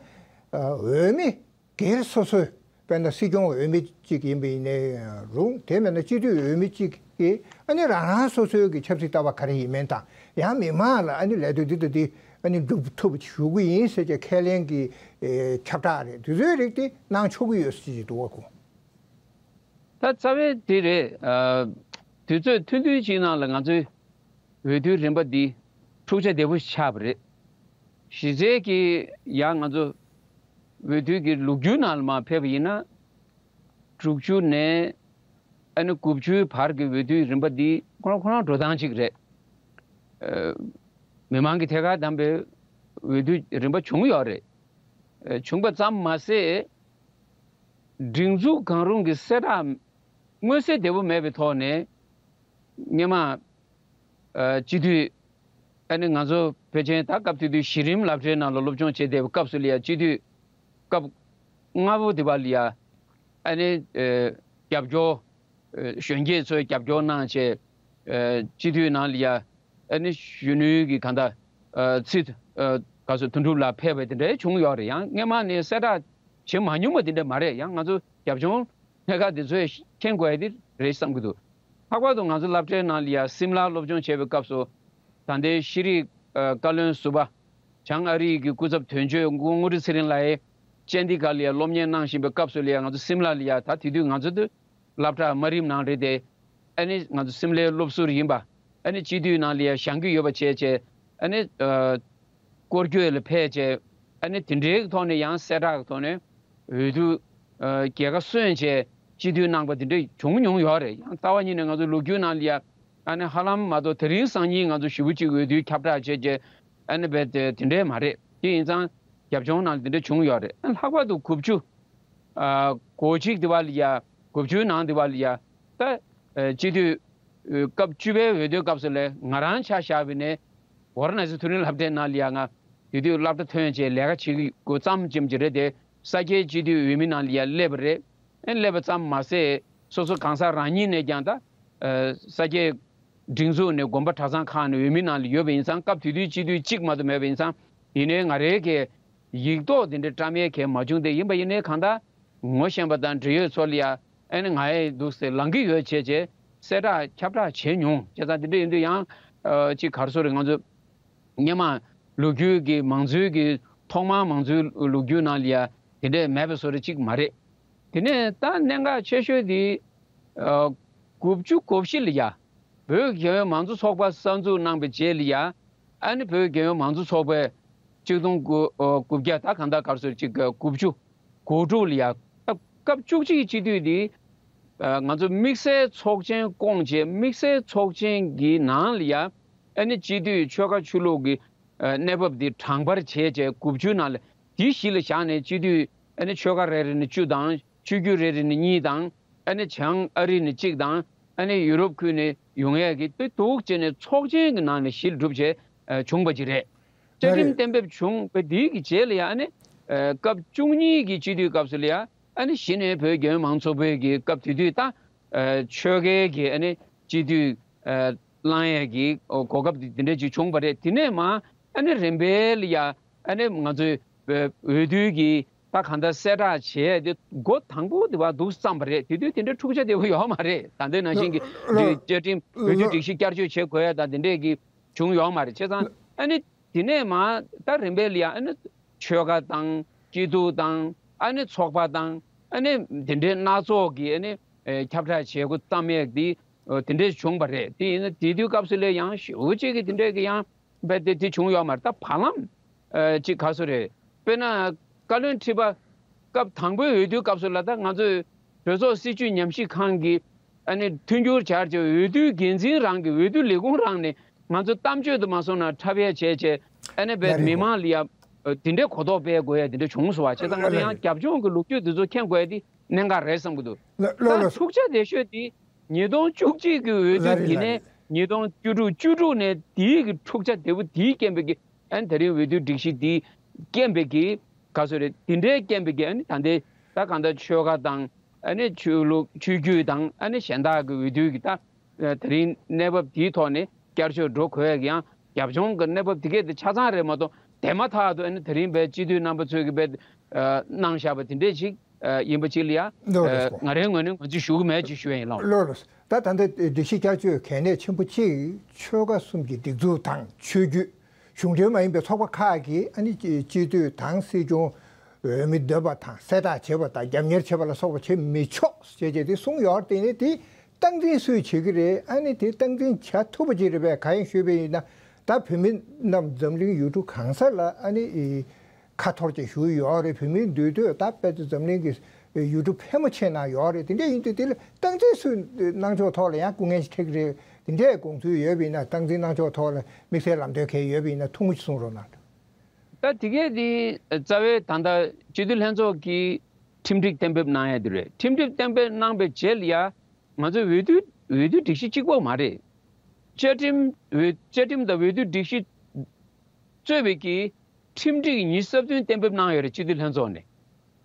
ཨ་འོས་མི་སྒེར་སོ་སོའི། དཔེར་ན་སྲིད་སྐྱོང་འོས་མི་གཅིག་ཡིན་པ་ཡིན་ནའི་རུང་། དེ་མིན་ན་སྤྱི་འཐུས་འོས་མི་གཅིག་གིས་ཨ་ནི་རང་རང་སོ་སོའི་གི་ཆབ་སྲིད་ལྟ་བ་ག་རེ་ཡིན་མིན་དང་། ཡང་མི་མང་ལ་ཨ་ནི་ལས་དོན་འདི་དང་འདི་ཨ་ནི་སྒྲུབ་ཐུབ་པ་ཞུ་གི་ཡིན་ཟེར་གྱི་ཁས་ལེན་གྱི་ཨེ་ཁྱབ་བསྒྲགས་རེད། དེ་ཚོའི་རིགས་དེ་གནང་ཆོག་གི་ཡོད་ཟེར་གྱི་འདུག་བ་ཁོ། ད་རྩ་བའི་དེ་རེད། ཨ་དུས་ཚོད་ཐུང་ཐུང་ཅིག་ནང་ལ་ང་ཚོའི་འོས་བསྡུའི་རིམ་པ་འདི་འཁྲུག་ཆ་དོད་པོ་ཞིག་ཆགས་པ་རེད། གཞི་རྩའི་གི་ཡང་ང་ཚོ་འོས་བསྡུའི་གི་ལོ་རྒྱུས་ནང་ལ་མར་ཕེབས་པ་ཡིན་ན། དྲུག་ཅུ་ནས་ཨ་ནི་དགུ་བཅུའི་བར་གྱི་འོས་བསྡུའི་རིམ་པ་འདི་ཁོ་རང་ཁོ་རང་འགྲོ་སྟངས་གཅིག་རེད། ཨ་མི་མང་གིས་ཐད་ཀར་བདམས་པའི་འོས་བསྡུའི་རིམ་པ་བྱུང་ཡོད་རེད། ཨ་བྱུང་པ་ཙམ་མ་ཟད། སྒྲིག་འཛུགས་གང་རུང་གི་གསལ་བསྒྲགས་མངོན་གསལ་དོད་པོ་མེད་པའི་ཐོག་ནས། སྔོན་མ་ཨ་སྤྱི་འཐུས་ཨ་ནི་ང་ཚོ་ཕལ་ཆེར་ད་སྐབས་དེ་དུས་གཞི་རིམ་སློབ་གྲྭའི་ནང་ལ་སློབ་སྦྱོང་བྱེད་བསྡད་པའི་སྐབས་སུ་ལ་ཡ། སྤྱི་འཐུས་སྐབས་ལྔ་པོ་དེ་བ་ལ་ཡ་ཨ་ནི་ཨ་རྒྱབ་སྐྱོར། ཨ་གཞོན་སྐྱེས་ཚོས་རྒྱབ་སྐྱོར་གནང་བྱས། ཨ་སྤྱི་འཐུས་ནང་ལ་ཡ་ཨ་ནི་གཞོན་ནུའི་གི་གང་ལྟར་ཨ་ཚིག་ཨ་ག་ཚོད་དོན་གྲུབ་ལགས་ཕེབས་པ་དེ་འདྲ་བྱུང་ཡོད་རེད། ཡང་སྔོན་མ་ནས་གསལ་བསྒྲགས་བྱེད་མ་མྱོང་བ་དེ་འདྲ་མ་རེད། ཡང་ང་ཚོ་རྒྱབ་ལྗོངས་ཐད་ཀར་དེ་ཚོས་མཁྱེན་དགོས་ཡ་དེ་རེད་བསམ་གྱི་འདུག་ལྷག་པར་དུ་ང་ཚོ་སློབ་གྲྭའི་ནང་ལ་ཡ་སིམ་ལར་སློབ་སྦྱོང་བྱེད་པའི་སྐབས་སུ། ད་ལྟའི་ཤེས་རིག་ཨ་བཀའ་བློན་ཟུར་པ། བྱང་ཨ་རི་གི་སྐུ་ཚབ་དོན་གཅོད་དངུལ་ཁྲི་ཚེ་རིང་ལགས་ཀྱིས་ཅན་ཌི་གྷར་ལ་ཡ་སློབ་གཉེར་གནང་བཞིན་པའི་སྐབས་སུ་ལ་ཡ། ང་ཚོ་སིམ་ལར་ལ་ཡ། ད་དེ་དུས་ང་ཚོ་དུ་སློབ་གྲྭ་དམའ་རིམ་ནང་རེད་དེ། ཨ་ནི་ང་ཚོ་སིམ་ལའི་སློབ་ཟུར་ཡིན་པ། ཨ་ནི་སྤྱི་འཐུས་ནང་ལ་ཡ་བཞེངས་ཀྱི་ཡོད་པ་བྱས་བྱས། ཨ་ནི་ཨ་སྐོར་སྐྱོད་ལ་ཕེབས་བྱས། ཨ་ནི་དེ་འདྲའི་ཐོག་ནས་ཡང་གསལ་བསྒྲགས་ཀྱི་ཐོག་ནས་འོས་བསྡུ་ཨ་རྒྱལ་ཁ་སོན་བྱས་སྤྱི་འཐུས་གནང་པ་དེ་འདྲ་བྱུང་མྱོང་ཡོད་རེད། ཡང་རྩ་བ་ཉིད་ནས་ང་ཚོ་ལོ་རྒྱུས་ནང་ལ་ཡ་ཨ་ནི་ཧ་ལམ་མ་གཏོགས་དེ་རིང་སང་ཉིན་ང་ཚོ་ཞེ་པོ་ཅིག་འོས་བསྡུའི་ཁྱབ་བསྒྲགས་བྱས་བྱས། ཨ་ནི་རྦད་དེ་དེ་འདྲས་མ་རེད། དེ་ཡིན་ཙང་རྒྱབ་ལྗོངས་ནང་ལ་དེ་འདྲ་བྱུང་ཡོད་རེད། ཨ་ལྷག་པར་དུ་དགུ་བཅུ། ཨ་གོ་གཅིག་དེ་བ་ལ་ཡ། དགུ་བཅུའི་ནང་དེ་བ་ལ་ཡ། ད་ཨ་སྤྱི་འཐུས་ཨ་སྐབས་བཅུ་པའི་འོས་བསྡུའི་སྐབས་སུ་ལ་ང་རང་ཆ་བཞག་པ་ཡིན་ན། ཝ་ར་ཎ་སི་མཐོ་རིམ་སློབ་གྲྭའི་ནང་ལ་ཡ་ང་དེ་དུས་སློབ་གྲྭ་ཐོན་བྱས་ལས་ཀ་བྱེད་ཀྱི་འགོ་བརྩམས་ཙམ་ཅིག་རེད་དེ། ས་སྐྱའི་སྤྱི་འཐུས་འོས་མི་ནང་ལ་ཡ་སླེབས་པ་རེད། ཨ་སླེབས་པ་ཙམ་མ་ཟད་སོ་སོ་གང་ཟག་རང་ཉིད་ནས་ཀྱང་ད་ཨ་ས་སྐྱའི་སྒྲིག་འཛུགས་ནས་དགོན་པ་གྲྭ་ཚང་ཁག་ནས་འོས་མི་ནང་ལ་ཡོད་པ་ཡིན་ཙང་། སྐབས་དེ་དུས་སྤྱི་འཐུས་གཅིག་མ་གཏོགས་མེད་པ་ཡིན་ཙང་། ཡིན་ནའི་ང་རའི་གི་ཡིག་ཐོག་དེ་འདྲའི་བཀྲམ་ཡས་གལ་མ་བྱུང་སྟེ། ཡིན་པ་ཡིན་ནའི་གང་ལྟར་ངོ་ཤེས་པ་དང་འབྲེལ་ཡོད་ཚོ་ལ་ཡ་ཨ་ནི་ང་ཡི་འདུག་ཟེར་ལངས་ཀྱི་ཡོད་བྱས་བྱས་གསལ་བསྒྲགས་ཁྱབ་བསྒྲགས་བྱས་མྱོང་། བྱས་ཙང་དེ་འདྲ་ཡིན་དུས་ཡང་ཨ་ཅིག་ག་རེ་ཟེར་རེད། ང་ཚོ་སྔོན་མ་ལོ་རྒྱུས་ཀྱི་མང་གཙོའི་གི་ཐོག་མར་མང་གཙོའི་ལོ་རྒྱུས་ནང་ལ་ཡ་དེ་འདྲས་མེད་པ་བཟོ་འདྲ་ཅིག་མ་རེད། དེ་ནས་ད་གནད་འགག་ཆེ་ཤོས་དེ་ཨ་དགུ་བཅུ་གོ་བཞི་ལ་ཡ་བོད་རྒྱལ་ཡོངས་མང་གཙོ་ཚོགས་པ་གསར་འཛུགས་གནང་བའི་རྗེས་ལ་ཡ། ཨ་ནི་བོད་རྒྱལ་ཡོངས་མང་གཙོ་ཚོགས་པའི་ཆིག་སྟོང་དགུ་ཨ་དགུ་བརྒྱ་ད་གང་ལྟར་ག་རེ་ཟེར་ཅིག་དགུ་བཅུ་གོ་དྲུག་ལ་ཡ། སྐབས་བཅུ་གཅིག་སྤྱི་འཐུས་འདི་ཨ་ང་ཚོ་དམིགས་བསལ་ཚོགས་ཆེན་བསྐོངས་བྱས། དམིགས་བསལ་ཚོགས་ཆེན་གྱི་ནང་ལ་ཡ་ཨ་ནི་སྤྱི་འཐུས་ཆོལ་ཁ་ཆོས་ལུགས་ཀྱི་ཨ་གནས་བབ་འདི་དྲང་པར་བྱས་བྱས། དགུ་བཅུའི་ནང་ལ་འདི་གཞི་ལ་བཞག་ནས་སྤྱི་འཐུས་ཨ་ནི་ཆོལ་ཁ་རེ་རེ་ནས་བཅུ་དང་ ཆོས་བརྒྱུད་རེ་རེ་ནས་གཉིས་དང་། ཨ་ནི་བྱང་ཨ་རི་ནས་གཅིག་དང་། ཨ་ནི་ཡུ་རོབ་ཁུལ་ནས་ཡོང་ཡས་ཀྱི་དེ་འདུག་བྱས་ནས་ཚོགས་ཆེན་གྱི་ནང་ནས་གཞི་གྲུབ་བྱས་བྱུང་བ་ཅིག་རེད། བཅའ་ཁྲིམས་གཏན་འབེབས་བྱུང་བའི་དེའི་གི་རྗེས་ལ་ཡང་ཨ་ནི་སྐབས་བཅུ་གཉིས་ཀྱི་སྤྱི་འཐུས་སྐབས་སུ་ལ་ཡང་ཨ་ནི་གཞི་ནས་བོད་རྒྱལ་ཡོངས་མང་གཙོ་བོད་ཀྱི་སྐབས་དེ་དུས་ད་ཆོལ་ཁའི་གི་ཨ་ནི་སྤྱི་འཐུས་བླང་ཡས་ཀྱི་གོ་སྐབས་དེ་འདྲ་ཅིག་བྱུང་བ་རེད། དེ་ནས་མ་ཨ་ནི་རིམ་པས་ལ་ཡང་ཨ་ནི་ང་ཚོའི་འོས་བསྡུ་གི་ད་གང་ལྟར་གསལ་བསྒྲགས་བྱས་ཏེ་འགོ་དང་པོ་དེ་བར་འདུག་བརྩམས་པ་རེད། དེ་དུས་དེ་འདྲའི་འཁྲུག་ཆ་དེ་བོ་ཡོད་མ་རེད། ད་ལྟའི་ནང་བཞིན་གྱི་ལོ་ལོ་བཅའ་ཁྲིམས་འོས་བསྡུ་ལོ་སྒྲིག་གཞི་བསྐྱར་བཅོས་བྱེད་དགོས་ཡ་དང་དེ་འདྲས་ཀྱི་བྱུང་ཡོད་མ་རེད། བྱས་ཙང་ཨ་ནི་དེ་ནས་མ་ད་རིམ་པས་ལ་ཡ་ཨ་ནི་ཆོལ་ཁ་དང་སྐྱིད་སྡུག་དང་ཨ་ནི་ཚོགས་པ་དང་ཨ་ནི་དེ་འདྲའི་སྣ་ཚོགས་ཀྱི་ཨ་ནི་ཁྱབ་བསྒྲགས་བྱེད་སྒོ་བརྩམས་ཡས་དེ་དེ་འདྲས་བྱུང་བ་རེད། དེ་ཡིན་ན་དེ་དུས་སྐབས་སུ་ལ་ཡང་ཞེ་པོ་ཅིག་གི་དེ་འདྲས་ཀྱི་ཡང་རྦད་དེ་དེ་བྱུང་ཡོད་མ་རེད། ད་བར་ལམ་ཨ་ཅིག་ག་སོ་རེད། དཔེར་ན་བཀའ་བློན་ཁྲི་པ་སྐབས་དང་པོའི་འོས་བསྡུའི་སྐབས་སུ་ལ་ད་ང་ཚོས་གྲོས་ཚོགས་སྲིད་བྱུས་ཉམས་ཞིབ་ཁང་གི་ཨ་ནི་མཐུན་འགྱུར་བྱས་རྗེས་འོས་བསྡུའི་འགན་འཛིན་རང་གི་འོས་བསྡུ་ལས་ཁུངས་རང་ནས་ང་ཚོ་གཏམ་བརྗོད་དུ་མ་སོང་ན་འཁྲབ་ཡས་བྱས་བྱས་ཨ་ནི་བས་མི་མང་ལ་ཡ་དེ་འདྲའི་གོ་རྟོགས་སྤེལ་དགོས་ཡ་དེ་འདྲ་བྱུང་སོང་བ། བྱས་ཙང་ང་ཚོ་ཡང་རྒྱབ་ལྗོངས་ཀྱི་ལོ་རྒྱུས་དེ་ཚོ་མཁྱེན་དགོས་ཡ་དེ་གནད་འགག་རེད་བསམ་གྱི་འདུག་ད་འཁྲུག་ཆ་དེ་ཤོས་དེ་ཉིས་སྟོང་བཅུ་གཅིག་གི་འོས་བསྡུ་དེ་ནས་ཉིས་སྟོང་བཅུ་དྲུག་བཅུ་དྲུག་ནས་དེའི་གི་འཁྲུག་ཆ་དེ་བོ་དེའི་རྐྱེན་པས་ཀྱི་ཨ་ནི་ད་རིང་འོས་བསྡུ་སྒྲིག་གཞི་དེའི་རྐྱེན་པས་ཀྱི་ག་སོ་རེད། དེ་འདྲའི་རྐྱེན་པས་ཀྱི་ཨ་ནི་ད་ལྟའི་ད་གང་ལྟར་ཆོལ་ཁ་དང་ཨ་ནི་ཆོས་ལུགས་ཆོས་བརྒྱུད་དང་ཨ་ནི་གཞན་དག་གི་འོས་བསྡུ་གི་ད་ད་རིང་གནས་བབ་དེའི་ཐོག་ནས་བསྐྱར་བཅོས་འགྲོ་དགོས་ཡ་གི་ཡང་རྒྱབ་ལྗོངས་ཀྱི་གནས་བབ་དེ་གས་དེ་ཆ་ཚང་རེད་མ་གཏོགས་དེ་མ་ཐག་ཏུ་ཨ་ནི་ད་རིང་བས་སྤྱི་འཐུས་རྣམ་པ་ཚོས་ཀྱི་བས་གནང་བཞག་པ་དེ་འདྲས་ཅིག་ཡིན་པ་ཅིག་ལ་ཡ། ལོ་རེད་སོ། ང་རའི་ངོས་ནས་ང་ཚོས་ཞུ་གི་མེད་ཅེས་ཞུ་ཡ་ཡིན་ལགས། ལོ་རེད། ད་ད་ལྟ་སྒྲིག་གཞི་བསྐྱར་བཅོས་གལ་གནད་ཆེན་པོ་གཅིག་ཆོལ་ཁ་གསུམ་གྱི་སྒྲིག་འཛུགས་དང་ཆོས་བརྒྱུད་གཞུང་འབྲེལ་མ་ཡིན་པའི་ཚོགས་པ་ཁག་གིས་ཨ་ནི་སྤྱི་འཐུས་དང་སྲིད་སྐྱོང་འོས་མི་འདེམས་པ་དང་གསལ་བསྒྲགས་བྱེད་པ་དང་རྒྱབ་གཉེར་བྱེད་པ་ལ་སོགས་པ་བྱེད་མི་ཆོག་ཅེས་བྱས་དེ་གསུངས་ཡོད་རེད། དེ་ནས་དེ་སྟངས་འཛིན་སུས་བྱེད་ཀྱི་རེད། ཨ་ནི་དེ་སྟངས་འཛིན་བྱ་ཐུབ་པ་ཅིག་རེད་པས། གང་ཡིན་ཞུས་པ་ཡིན་ན་ད་བོད་མི་རྣམས་འཛམ་གླིང་ཡུལ་གྲུ་གང་ས་ལ་ཨ་ནི་ཁ་འཐོར་ཅིག་བཞུགས་ཡོད་རེད། བོད་མིའི་འདུས་སྡོད་ད་དཔེ་དེ་འཛམ་གླིང་གི་ཡུལ་གྲུ་ཕལ་མོ་ཆེ་ནང་ཡོད་རེད། དེ་འདྲ་ཡིན་དུས་དེ་ལ་སྟངས་འཛིན་སུས་གནང་ཕྱོགས་ཐོག་ལ་ཡང་སྐུ་ངལ་ཞིག་འཕྲད་ཀྱི་རེད། དེ་འདྲའི་དགོངས་ཚུལ་ཡོད་པ་ཡིན་ན་སྟངས་འཛིན་གནང་ཕྱོགས་ཐོག་ལ་དམིགས་བསལ་ལམ་སྟོན་གལ་ཡོད་པ་ཡིན་ན་ཐུང་ངུ་ཞིག་གསུང་རོགས་གནང་། ད་དེ་གས་དེ་རྩ་བའི་ད་ལྟ་སྤྱི་འཐུས་ལྷན་ཚོགས་ཀྱིས་ཁྲིམས་སྒྲིག་གཏན་འབེབས་གནང་ཡ་དེ་རེད། ཁྲིམས་སྒྲིག་གཏན་འབེབས་གནང་པའི་རྗེས་ལ་ཡ་ང་ཚོའི་འོས་བསྡུ་འོས་བསྡུ་སྒྲིག་གཞི་གཅིག་པོ་མ་རེད། བཅའ་ཁྲིམས་འོས་བཅའ་ཁྲིམས་དང་འོས་བསྡུ་སྒྲིག་གཞི་གཙོས་པའི་གི་ཁྲིམས་སྒྲིག་ཉི་ཤུ་རྩ་བདུན་གཏན་འབེབས་གནང་ཡོད་རེད། སྤྱི་འཐུས་ལྷན་ཚོགས་ནས།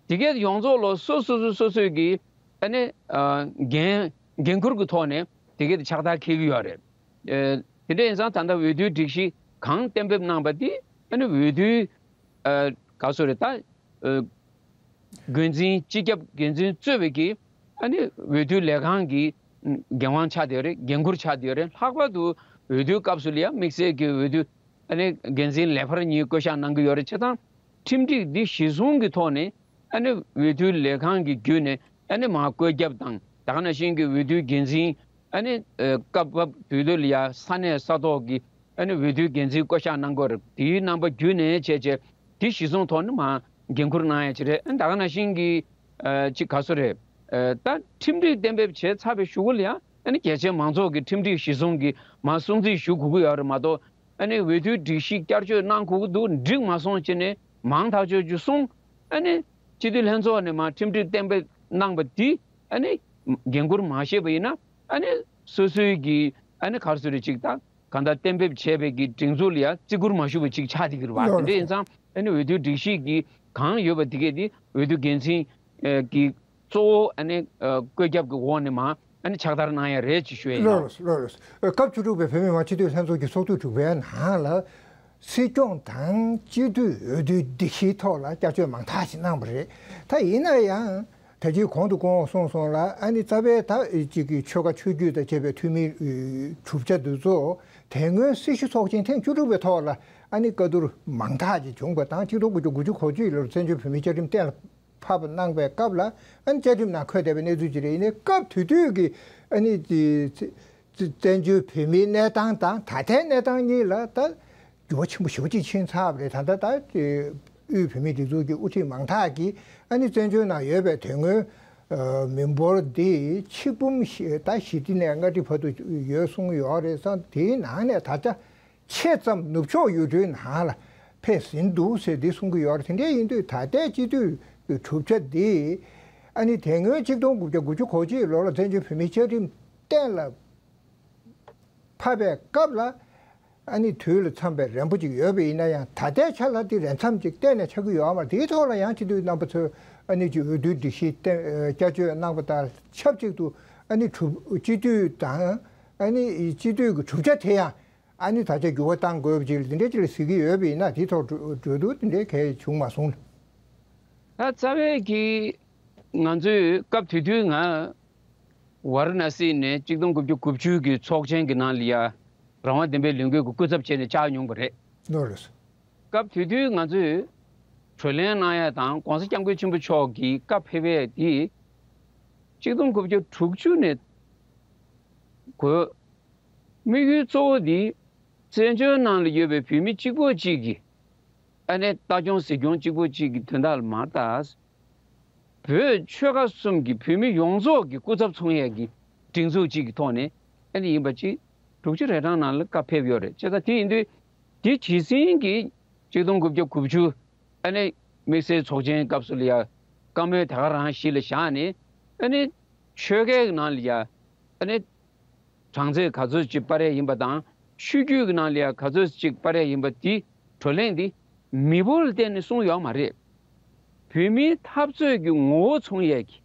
དེ་གའི་ཡོངས་རྫོགས་ལོ་སོ་སོ་སོ་སོ་སོའི་གི་ཨ་ནི་ཨ་འགན་འགན་ཁུར་གི་ཐོག་ནས་དེ་གའི་ཕྱག་བསྟར་འཁྱེར་གི་ཡོད་རེད། ཨ་དེ་འདྲ་ཡིན་ཙང་ད་ལྟ་འོས་བསྡུའི་སྒྲིག་གཞི་གང་གཏན་འབེབས་གནང་པ་དེ་ཨ་ནི་འོས་བསྡུའི་ཨ་ག་སོ་རེད་ད། ཨ་འགན་འཛིན་སྤྱི་ཁྱབ་འགན་འཛིན་གཙོས་པའི་གི་ཨ་ནི་འོས་བསྡུ་ལས་ཁང་གི་འགན་དབང་ཆགས་བསྡད་ཡོད་རེད། འགན་འཁུར་ཆགས་བསྡད་ཡོད་རེད། ལྷག་པར་དུ་འོས་བསྡུའི་སྐབས་སུ་ལ་ཡང་དམིགས་བསལ་གྱི་འོས་བསྡུ་ཨ་ནི་འགན་འཛིན་ལས་འཕར་གཉིས་བསྐོ་གཞག་གནང་གི་ཡོད་རེད། བྱས་ཙང་ཁྲིམས་སྒྲིག་འདི་གཞི་བཟུང་གི་ཐོག་ནས་ཨ་ནི་འོས་བསྡུ་ལས་ཁང་གི་བརྒྱུད་ནས་ཨ་ནི་མར་བཀོད་ཁྱབ་དང་ད་ག་ནང་བཞིན་གྱི་འོས་བསྡུའི་འགན་འཛིན་ཨ་ནི་ཨ་སྐབས་བབ་དུས་དུས་ལ་ཡ་ས་གནས་ས་ཐོག་གི་ཨ་ནི་འོས་བསྡུའི་འགན་འཛིན་བསྐོ་གཞག་གནང་དགོས་རེད། དེའི་རྣམ་པ་བརྒྱུད་ནས་བྱས་བྱས་དེ་གཞི་བཟུང་ཐོག་ནས་མར་འགན་འཁུར་གནང་ཡ་ཅིག་རེད། ཨ་ནི་ད་ག་ནང་བཞིན་གྱི་ཨ་ཅིག་ག་སོ་རེད། ཨ་ད་ཁྲིམས་སྒྲིག་གཏན་འབེབས་བྱས་ཚར་བའི་གཞུག་གུ་ལ་ཡང་ཨ་ནི་རྒྱ་ཆེའི་མང་ཚོགས་ཀྱི་ཁྲིམས་སྒྲིག་གཞི་བཟུང་གི་མར་སྲུང་བརྩི་ཞུ་དགོས་ཀྱི་ཡོད་རེད་མ་གཏོགས། ཨ་ནི་འོས་བསྡུའི་སྒྲིག་གཞི་བསྐྱར་བཅོས་གནང་དགོས་ཀྱི་འདུག་འགྲིག་མ་སོང་བྱས་ནས་མང་ཐག་ཆོད་རྒྱུ་གསུངས། ཨ་ནི་སྤྱི་འཐུས་ལྷན་ཚོགས་ནས་མར་ཁྲིམས་སྒྲིག་གཏན་འབེབས་གནང་པ་འདི་ཨ་ནི་འགན་འཁུར་མ་བཞེས་པ་ཡིན་ན་ཨ་ནི་སོ་སོའི་གི་ཨ་ནི་ག་རེ་ཟེར་རེད་ཅིག་ད་གང་ལྟར་གཏན་འབེབས་བྱས་པའི་གི་སྒྲིག་འཛུགས་ལ་ཡང་བརྩི་བཀུར་མ་ཞུ་བ་ཅིག་ཆགས་བསྡད་ཀྱི་རེད་བ། ལགས་དེ་འདྲ་ཡིན་ཙང་ཨ་ནི་འོས་བསྡུའི་སྒྲིག་གཞི་གི་གང་ཡོད་པ་དེ་གས་དེ་འོས་བསྡུ་འགན་འཛིན་གྱི་གཙོ་བོ་ཨ་ནི་བཀོད་ཁྱབ་ཀྱི་འོག་ནས་མར་ཨ་ནི་ཕྱག་བསྟར་གནང་ཡ་རེད་ཅེས་ཞུ་ཡ་ཡིན། ལགས་རེད། ལགས་རེད། སྐབས་བཅུ་དྲུག་པའི་བོད་མི་མང་སྤྱི་འཐུས་ལྷན་ཚོགས་ཀྱི་ཚོགས་དུས་དྲུག་པའི་ནང་ལ་སྲིད་སྐྱོང་དང་སྤྱི་འཐུས་འོས་བསྡུའི་སྒྲིག་གཞིའི་ཐོག་ལ་བསྐྱར་བཅོས་མང་དག་ཅིག་གནང་བ་རེད། ད་ཡིན་ན་ཡང་ད་ཅིག་གོང་དུ་གོང་འོག་གསུངས་སོང་ལ་ཨ་ནི་རྩ་བའི་ད་ཅིག་གི་ཆོལ་ཁ་ཆོས་བརྒྱུད་དང་བཅས་པའི་འཐུས་མི་གྲུབ་ཆ་འདི་ཚོ་དེ་སྔོན་སྲི་ཞུ་ཚོགས་ཆེན་ཐེངས་བཅུ་དྲུག་པའི་ཐོག་ལ་ཨ་ནི་བཀའ་བསྡུར་མང་དག་ཅིག་བྱུང་བ་དང་གཅིག་སྟོང་དགུ་བརྒྱ་དགུ་བཅུ་གོ་གཅིག་ལོར་བཙན་བྱོལ་བོད་མིའི་བཅའ་ཁྲིམས་གཏན་ལ་ཕབ་གནང་པའི་སྐབས་ལ་ཨ་ནི་བཅའ་ཁྲིམས་ནང་འཁོད་བསྡད་པའི་གནས་ཚུལ་ཅིག་རེད། ཡིན་ནའི་སྐབས་དེ་དུས་ཀྱི་ཨ་ནི་དེ་བཙན་བྱོལ་བོད་མིའི་གནས་སྟངས་དང་ད་ལྟའི་གནས་སྟངས་གཉིས་ལ་ད་འགྱུར་བ་ཆེན་པོ་ཞེ་པོ་ཅིག་ཕྱིན་ཚར་བ་རེད། ད་ལྟ་ད་དེ་དབུས་བོད་མིའི་སྒྲིག་འཛུགས་ཀྱི་དབུ་ཁྲིད་མང་དག་གིས་ཨ་ནི་བཙན་བྱོལ་ནང་ཡོད་པའི་དེ་སྔོན་མི་འབོར་འདི་ཆིག་འབུམ་ད་བཞི་ཁྲི་ནས་ལྔ་ཁྲི་བར་དུ་ཡོད་གསུངས་ཡོད་རེད། ཙང་དེའི་ནང་ནས་ད་ཆ་ཆེ་ཙམ་ནུབ་ཕྱོགས་ཡུལ་གྲུའི་ནང་ལ་ཕེབས་ཟིན་འདུག་ཟེར་འདི་གསུང་གི་ཡོད་རེད། དེ་འདྲ་ཡིན་དུས་ད་ལྟའི་སྤྱི་འཐུས་ཀྱི་གྲུབ་ཆ་འདི་ ཨ་ནི་དེ་སྔོན་གཅིག་སྟོང་དགུ་བརྒྱ་དགུ་བཅུ་གོ་གཅིག་ལོ་ལ་བཙན་བྱོལ་བོད་མིའི་བཅའ་ཁྲིམས་གཏན་ལ་ཕབ་པའི་སྐབས་ལ། ཨ་ནི་དུས་ལ་འཚམས་པའི་རན་པོ་ཅིག་ཡོད་པ་ཡིན་ན་ཡང་། ད་ལྟའི་ཆ་ལ་དེ་རན་འཚམས་ཅིག་གཏན་ནས་ཆགས་ཀྱི་ཡོད་མ་རེད། དེའི་ཐོག་ལ་ཡང་སྤྱི་འཐུས་རྣམ་པ་ཚོས་ཨ་ནི་ཅིག་འོས་བསྡུའི་སྒྲིག་གཞི་གཏན་བསྐྱར་བཅོས་གནང་པ་དང་ཆབས་ཅིག་ཏུ། ཨ་ནི་གྲུབ་སྤྱི་འཐུས་དང་། ཨ་ནི་སྤྱི་འཐུས་ཀྱི་གྲུབ་ཆ་དེ་ཡང་ཨ་ནི་ད་ཆ་འགྱུར་བ་གཏང་དགོས་པ་ཅིག་ལ་དེ་འདྲའི་ཅིག་ལ་གཟིགས་ཀྱི་ཡོད་པ་ཡིན་ན། དེའི་ཐོག་གྲོས་གྲོས་བསྡུར་དེ་འདྲའི་གལ་བྱུང་མ་སོང་། ད་རྩ་བའི་གི་ང་ཚོས་སྐབས་དེ་དུས་ང་ཝཱ་ར་ཎ་སི་ནས་གཅིག་སྟོང་དགུ་བརྒྱ་དགུ་བཅུ་གི་ཚོགས་ཆེན་གྱི་ནང་ལ་ཡ་རང་དབང་བདེན་པའི་ལས་འགུལ་གྱི་སྐུ་ཚབ་བྱས་ནས་བཅར་མྱོང་བ་རེད། ལོ་རེད། སྐབས་དེ་དུས་ང་ཚོས་གྲོས་གླེང་གནང་ཡ་དང་༸གོང་ས་༸སྐྱབས་མགོན་ཆེན་པོ་མཆོག་གིས་བཀའ་ཕེབས་ཡས་དེ་གཅིག་སྟོང་དགུ་བརྒྱ་དྲུག་ཅུ་ནས་འགོ། དམིགས་ཡུལ་གཙོ་བོ་དེ་བཙན་བྱོལ་ནང་ལ་ཡོད་པའི་བོད་མི་གཅིག་པོ་གཅིག་གིས་ཨ་ནི་ལྟ་སྐྱོང་གཟིགས་སྐྱོང་གཅིག་པོ་གཅིག་གི་དོན་དག་ལ་མ་ལྟ། བོད་ཆོལ་ཁ་གསུམ་གྱི་བོད་མི་ཡོངས་རྫོགས་ཀྱི་སྐུ་ཚབ་ཚོགས་ཡས་ཀྱི་སྒྲིག་འཛུགས་གཅིག་གི་ཐོག་ནས་ཨ་ནི་ཡིན་པ་ཅིག་དྲུག་ཅུ་རེ་གྲངས་ནང་ལ་བཀའ་ཕེབས་ཡོད་རེད། བྱས་ཙང་དེ་ཡིན་དུས་དེ་རྗེས་ཟིན་གྱི་གཅིག་སྟོང་དགུ་བརྒྱ་དགུ་བཅུ་ཨ་ནི་དམིགས་བསལ་ཚོགས་ཆེན་སྐབས་སུ་ལ་ཡ་བཀའ་མོལ་དེ་ག་རང་གཞི་ལ་བཞག་ནས། ཨ་ནི་ཆོལ་ཁའི་ནང་ལ་ཡ་ཨ་ནི་གྲངས་ཚད་ག་ཚོད་ཅིག་སྤར་ཡས་ཡིན་པ་དང་། ཆོས་བརྒྱུད་ཀྱི་ནང་ལ་ཡང་ག་ཚོད་ཅིག་སྤར་ཡས་ཡིན་པ་འདི་བགྲོ་གླེང་འདི་མི་འབོར་ལ་བརྟེན་ནས་གསུངས་ཡོད་མ་རེད། བོད་མིའི་འཐབ་རྩོད་ཀྱི་ངོ་བོ་མཚོན་ཡས་ཀྱི།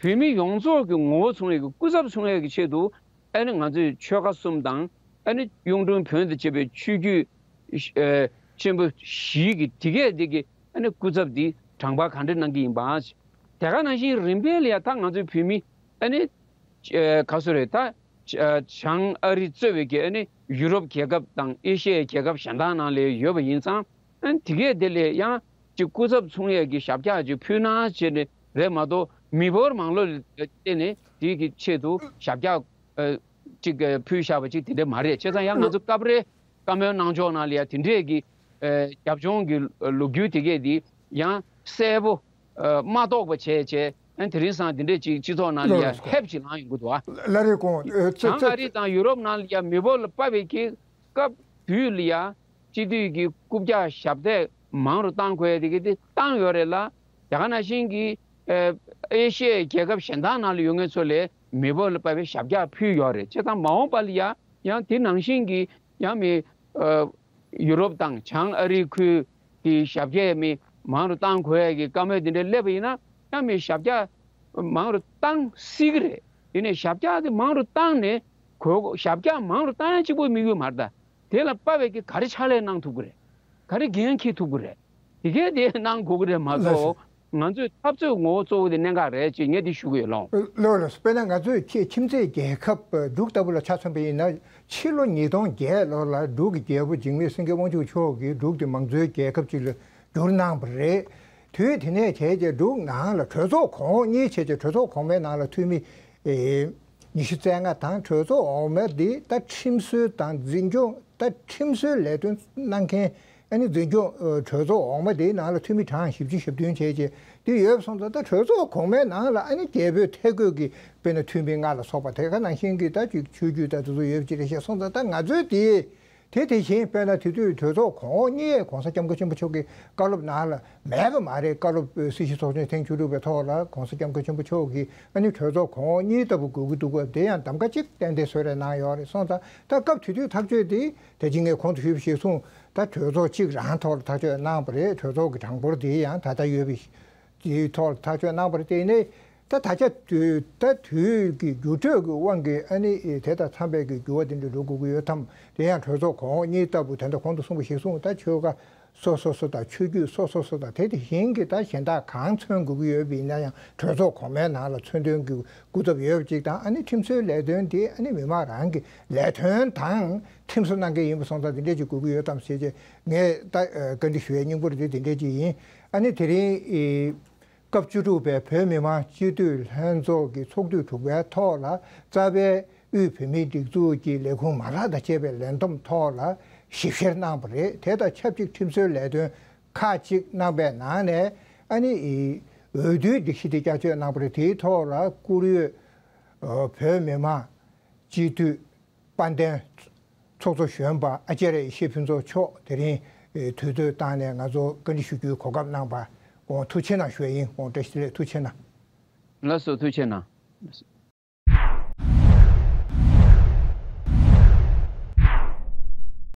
བོད་མི་ཡོངས་རྫོགས་ཀྱི་ངོ་བོ་མཚོན་ཡས་ཀྱི། སྐུ་ཚབ་མཚོན་ཡས་ཀྱི་ཆེད་དུ་ཨ་ནི་ང་ཚོས་ཆོལ་ཁ་གསུམ་དང་། ཨ་ནི་གཡུང་དྲུང་བོན་དང་བཅས་པའི་ཆོས་བརྒྱུད་ཨ་ཆེན་པོ་བཞི་གི་དེ་གས་དེ་གི་ཨ་ནི་སྐུ་ཚབ་འདི་གྲངས་འབོར་ག་འདྲ་གནང་གི་ཡིན་པ། དེ་ག་ནང་བཞིན་རིམ་པས་ལ་ཡ་ད་ང་ཚོའི་བོད་མི་ཨ་ནི་ཨ་ག་སུ་རེད། ད་བྱང་ཨ་རི་གཙོས་པའི་གི་ཨ་ནི་ཡུ་རོབ་རྒྱལ་ཁབ་དང་ཨེ་ཤི་ཡའི་རྒྱལ་ཁབ་གཞན་དག་ནང་ལ་ཡོད་པ་ཡིན་ཙང་། ཨ་ནི་དེ་གས་དེ་ལ་ཡང་ཅིག་སྐུ་ཚབ་ཚོགས་ཡས་ཀྱི་ཞབས་བཀྱག་ཅིག་ཕུལ་ན་བྱས་ནས་རེད་མ་གཏོགས། མི་འབོར་མང་ལོ་ལ་བརྟེན་ནས་དེའི་གི་ཆེད་དུ་ཞབས་བཀྱག་ཨ་ཅིག་ཕུལ་བཞག་པ་ཅིག་དེ་འདྲ་མ་རེད། བྱས་ཙང་ཡང་ང་ཚོ་སྐབས་རེ་བཀའ་མོལ་གནང་ཕྱོགས་ནང་ལ་ཡ་དེ་འདྲས་ཀྱི་ཨ་རྒྱབ་ལྗོངས་ཀྱི་ལོ་རྒྱུས་དེ་གས་དེ་ཡང་གསལ་པོ་ཨ་མ་རྟོགས་པ་བྱས་བྱས། ཨ་དེ་རིང་སང་དེ་འདྲས་ཅིག་སྤྱི་ཚོགས་ནང་ལ་ཡ་ལགས་ལགས། ཧེབ་ཅིག་ལངས་ཡོང་གི་འདུག་ཨ། ལགས་རེད། གོང་ཨ་ཚེ་བྱང་ཨ་ཚེ་རི་དང་ཡུ་རོབ་ནང་ལ་ཡ་མི་འབོར་ལ་དཔག་པའི་གི་སྐབས་དུས་ལ་ཡ་སྤྱི་འཐུས་ཀྱི་རྐུབ་བཀྱག་ཞབས་སྟེགས་མང་རུ་བཏང་དགོས་ཡ་དེ་གི་དེ་བཏང་ཡོད་རེད་ལ། དེ་ག་ནང་བཞིན་གྱི་ཨ་ཨེ་ཤི་ཡའི་རྒྱལ་ཁབ་གཞན་དག་ནང་ལ་ཡོད་མཁན་ཚོ་ལ་མི་འབོར་ལ་དཔག་པའི་ཞབས་བཀྱག་ཕུལ་ཡོད་རེད། བྱས་ཙང་མ་འོངས་པ་ལ་ཡ་ཡང་དེ་ནང་བཞིན་གྱི་ཡང་མི་ཨ་ཡུ་རོབ་དང་བྱང་ཨ་རི་ཁུལ་གྱི་ཞབས་བཀྱག་མི་མང་རུ་བཏང་དགོས་ཡ་གི་བཀའ་མོལ་དེ་འདྲ་སླེབས་པ་ཡིན་ན། ཡང་མི་ཞབས་བཀྱག་མང་རུ་བཏང་སྲིད་ཀྱི་རེད། ཡིན་ནའི་ཞབས་བཀྱག་དེ་མང་རུ་བཏང་ནས་གོ་ཞབས་བཀྱག་མང་རུ་བཏང་ཡ་གཅིག་པོའི་དམིགས་ཡུལ་མ་རེད་ད། དེ་ལ་དཔག་པའི་གི་ག་རེ་ཕྱག་ལས་གནང་ཐུབ་ཀྱི་རེད། ག་རེ་འགན་འཁྱེར་ཐུབ་ཀྱི་རེད། དེ་གས་དེ་གནང་དགོས་ཀྱི་རེད་མ་ལགས་སོ། གཏོགས། ང་ཚོའི་འཐབ་རྩོད་ངོ་བོ་གཙོ་བོ་དེ་གནད་འགག་རེད་ཅེས་ངས་འདི་ཞུ་གི་ཡོད་ལགས། ལགས་ལགས། དཔེར་ན་ང་ཚོའི་ཁྱེད་ཁྱིམ་མཚེས་རྒྱལ་ཁབ་འབྲུག་ལྟ་བུ་ལ་ཆ་མཚོན་པ་ཡིན་ན། ཕྱི་ལོ་ཉིས་སྟོང་བརྒྱད་ལོ་ལ་འབྲུག་གི་རྒྱལ་པོ་འཇིགས་མེད་སེང་གེ་དབང་ཕྱུག་མཆོག་གིས་འབྲུག་དེ་མང་གཙོའི་རྒྱལ་ཁབ་ཅིག་ལ་བསྒྱུར་གནང་བ་རེད། དུས་དེ་ནས་བྱས་རྗེས་འབྲུག་ནང་ལ་གྲོས་ཚོགས་གོང་འོག་གཉིས་བྱས་རྗེས། གྲོས་ཚོགས་གོང་མའི་ནང་ལ་འཐུས་མི་ཨེ་ཉི་ཤུ་རྩ་ལྔ་དང་། གྲོས་ཚོགས་འོག་མ་དེ་ད་ཁྲིམས་བཟོ་དང་འཛིན་སྐྱོང་། ད་ཁྲིམས་བཟོའི་ལས་དོན་གནང་མཁན་ཨ་ནི་འཛིན་སྐྱོང་ཨ་གྲོས་ཚོགས་འོག་མ་དེའི་ནང་ལ་འཐུས་མི་གྲངས་བཞི་བཅུ་ཞེ་བདུན་བྱས་རྗེས་དེ་ཡོད་པ་སོང་ཙང་། ད་གྲོས་ཚོགས་གོང་མའི་ནང་ལ་ཨ་ནི་རྒྱལ་པོའི་ཐད་བསྐོས་ཀྱི་དཔེར་ན་འཐུས་མི་ལྔ་ལ་སོགས་པ། དེ་ག་ནང་བཞིན་གྱི་ད་ཅིག་ཆོས་བརྒྱུད་ད་དེ་ཚོ་ཡོད་པ་ཅིག་རེད་ཤག་སོང་ཙང་། ད་ང་ཚོའི་དེ་དེ་དེ་བཞིན་དཔེར་ན་དེ་དུས་གྲོས་ཚོགས་གོང་འོག་གཉིས་ཀས་༸གོང་ས་༸སྐྱབས་མགོན་ཆེན་པོ་མཆོག་གི་བཀའ་སློབ་ནང་ལ་མེད་པ་མ་རེད། བཀའ་སློབ་སྲིད་ཞུ་ཚོགས་ཆེན་ཐེངས་བཅུ་དྲུག་པའི་ཐོག་ལ་༸གོང་ས་༸སྐྱབས་མགོན་ཆེན་པོ་མཆོག་གིས་ཨ་ནི་གྲོས་ཚོགས་གོང་འོག་གཉིས་ལྟ་བུ་དགོས་ཀྱི་འདུག་ག། དེ་ཡང་གདམ་ག་གཅིག་ཏན་ཏན་གསོལ་རས་གནང་ཡོད་རེད། སོང་ཙང་ད་སྐབས་དེ་དུས་ཐག་གཅོད་དེ། དེ་རྗེས་ངས་གོང་དུ་ཞུས་པ་ཞིག་གསུངས། ད་གྲོས་ཚོགས་གཅིག་རང་ཐོག་ལ་ཐག་གཅོད་གནང་བ་རེད། གྲོས་ཚོགས་ཀྱི་གྲངས་འབོར་དེ་ཡང་ད་ལྟ་ཡོད་པའི་དེའི་ཐོག་ལ་ཐག་གཅོད་གནང་བ་རེད། དེ་ནས་ད་ད་ཆ་དུས་ད་དུས་ཀྱི་འགྱུར་འགྲོས་ཀྱི་དབང་གིས་ཨ་ནི་དེ་དང་འཚམས་པའི་གི་འགྱུར་བ་དེ་འདྲ་འགྲོ་དགོས་ཀྱི་ཡོད་དམ། དེ་ཡང་གྲོས་ཚོགས་གོང་འོག་གཉིས་ལྟ་བུ་དེ་འདྲ་གོང་དུ་གསུངས་པ་ཞིག་གསུངས། ད་ཆོལ་ཁ་སོ་སོ་སོ་དང་ཆོས་བརྒྱུད་སོ་སོ་སོ་དང་དེ་དེ་བཞིན་གྱི་ད་གཞན་དག་གང་མཚོན་དགོས་ཀྱི་ཡོད་པ་ཡིན་ན་ཡང་གྲོས་ཚོགས་གོང་མའི་ནང་ལ་མཚོན་དོན་གྱི་སྐུ་ཚབ་ཡོད་པ་ཅིག་དང་། ཨ་ནི་ཁྲིམས་བཟོའི་ལས་དོན་དེ་ཨ་ནི་མི་མང་རང་གི་ལས་དོན་དང་ཁྲིམས་བཟོ་གནང་མཁན་ཡིན་པ་སོང་ཙང་དེ་འདྲས་ཅིག་དགོས་ཀྱི་ཡོད་དམ་ཟེར་བྱས་ངས་ད་བཀའ་འདྲི་ཞུ་ཡའི་སྙིང་པོ་དེ་དེ་འདྲས་ཅིག་ཡིན། ཨ་ནི་དེ་རིང་སྐབས་བཅུ་དྲུག་པའི་བོད་མི་མང་སྤྱི་འཐུས་ལྷན་ཚོགས་ཀྱི་ཚོགས་དུས་དྲུག་པའི་ཐོག་ལ་རྩ་བའི་དབུས་བོད་མིའི་སྒྲིག་འཛུགས་ཀྱི་ལས་ཁུངས་མ་ལག་དང་བཅས་པའི་ལས་བསྡོམས་ཐོག་ལ་ཞིབ་བཤེར་གནང་བ་རེད། དེ་དང་ཆབས་ཅིག་ཁྲིམས་བཟོའི་ལས་དོན་ཁག་ཅིག་གནང་པའི་ནང་ནས་ཨ་ནི་འོས་བསྡུའི་སྒྲིག་གཞི་དེ་བསྐྱར་བཅོས་གནང་བ་རེད། དེའི་ཐོག་ལ་བཀུར་འོས་བོད་མི་མང་སྤྱི་འཐུས་དཔལ་ལྡན་ཚོགས་གཙོ་གཞོན་པ་ཨ་ཅརྱ་ཡེ་ཤེས་ཕུན་ཚོགས་མཆོག་དེ་རིང་དུས་ཚོད་བཏང་ནས་ང་ཚོ་བཀའ་འདྲི་ཞུ་རྒྱུའི་གོ་སྐབས་གནང་བར་ཁོང་ཐུགས་རྗེ་གནང་ཞུ་ཡ་ཡིན། ཁོང་བཀྲ་ཤིས་བདེ་ལེགས། ཐུགས་རྗེ་གནང་། ལགས་སོ། ཐུགས་རྗེ་གནང་།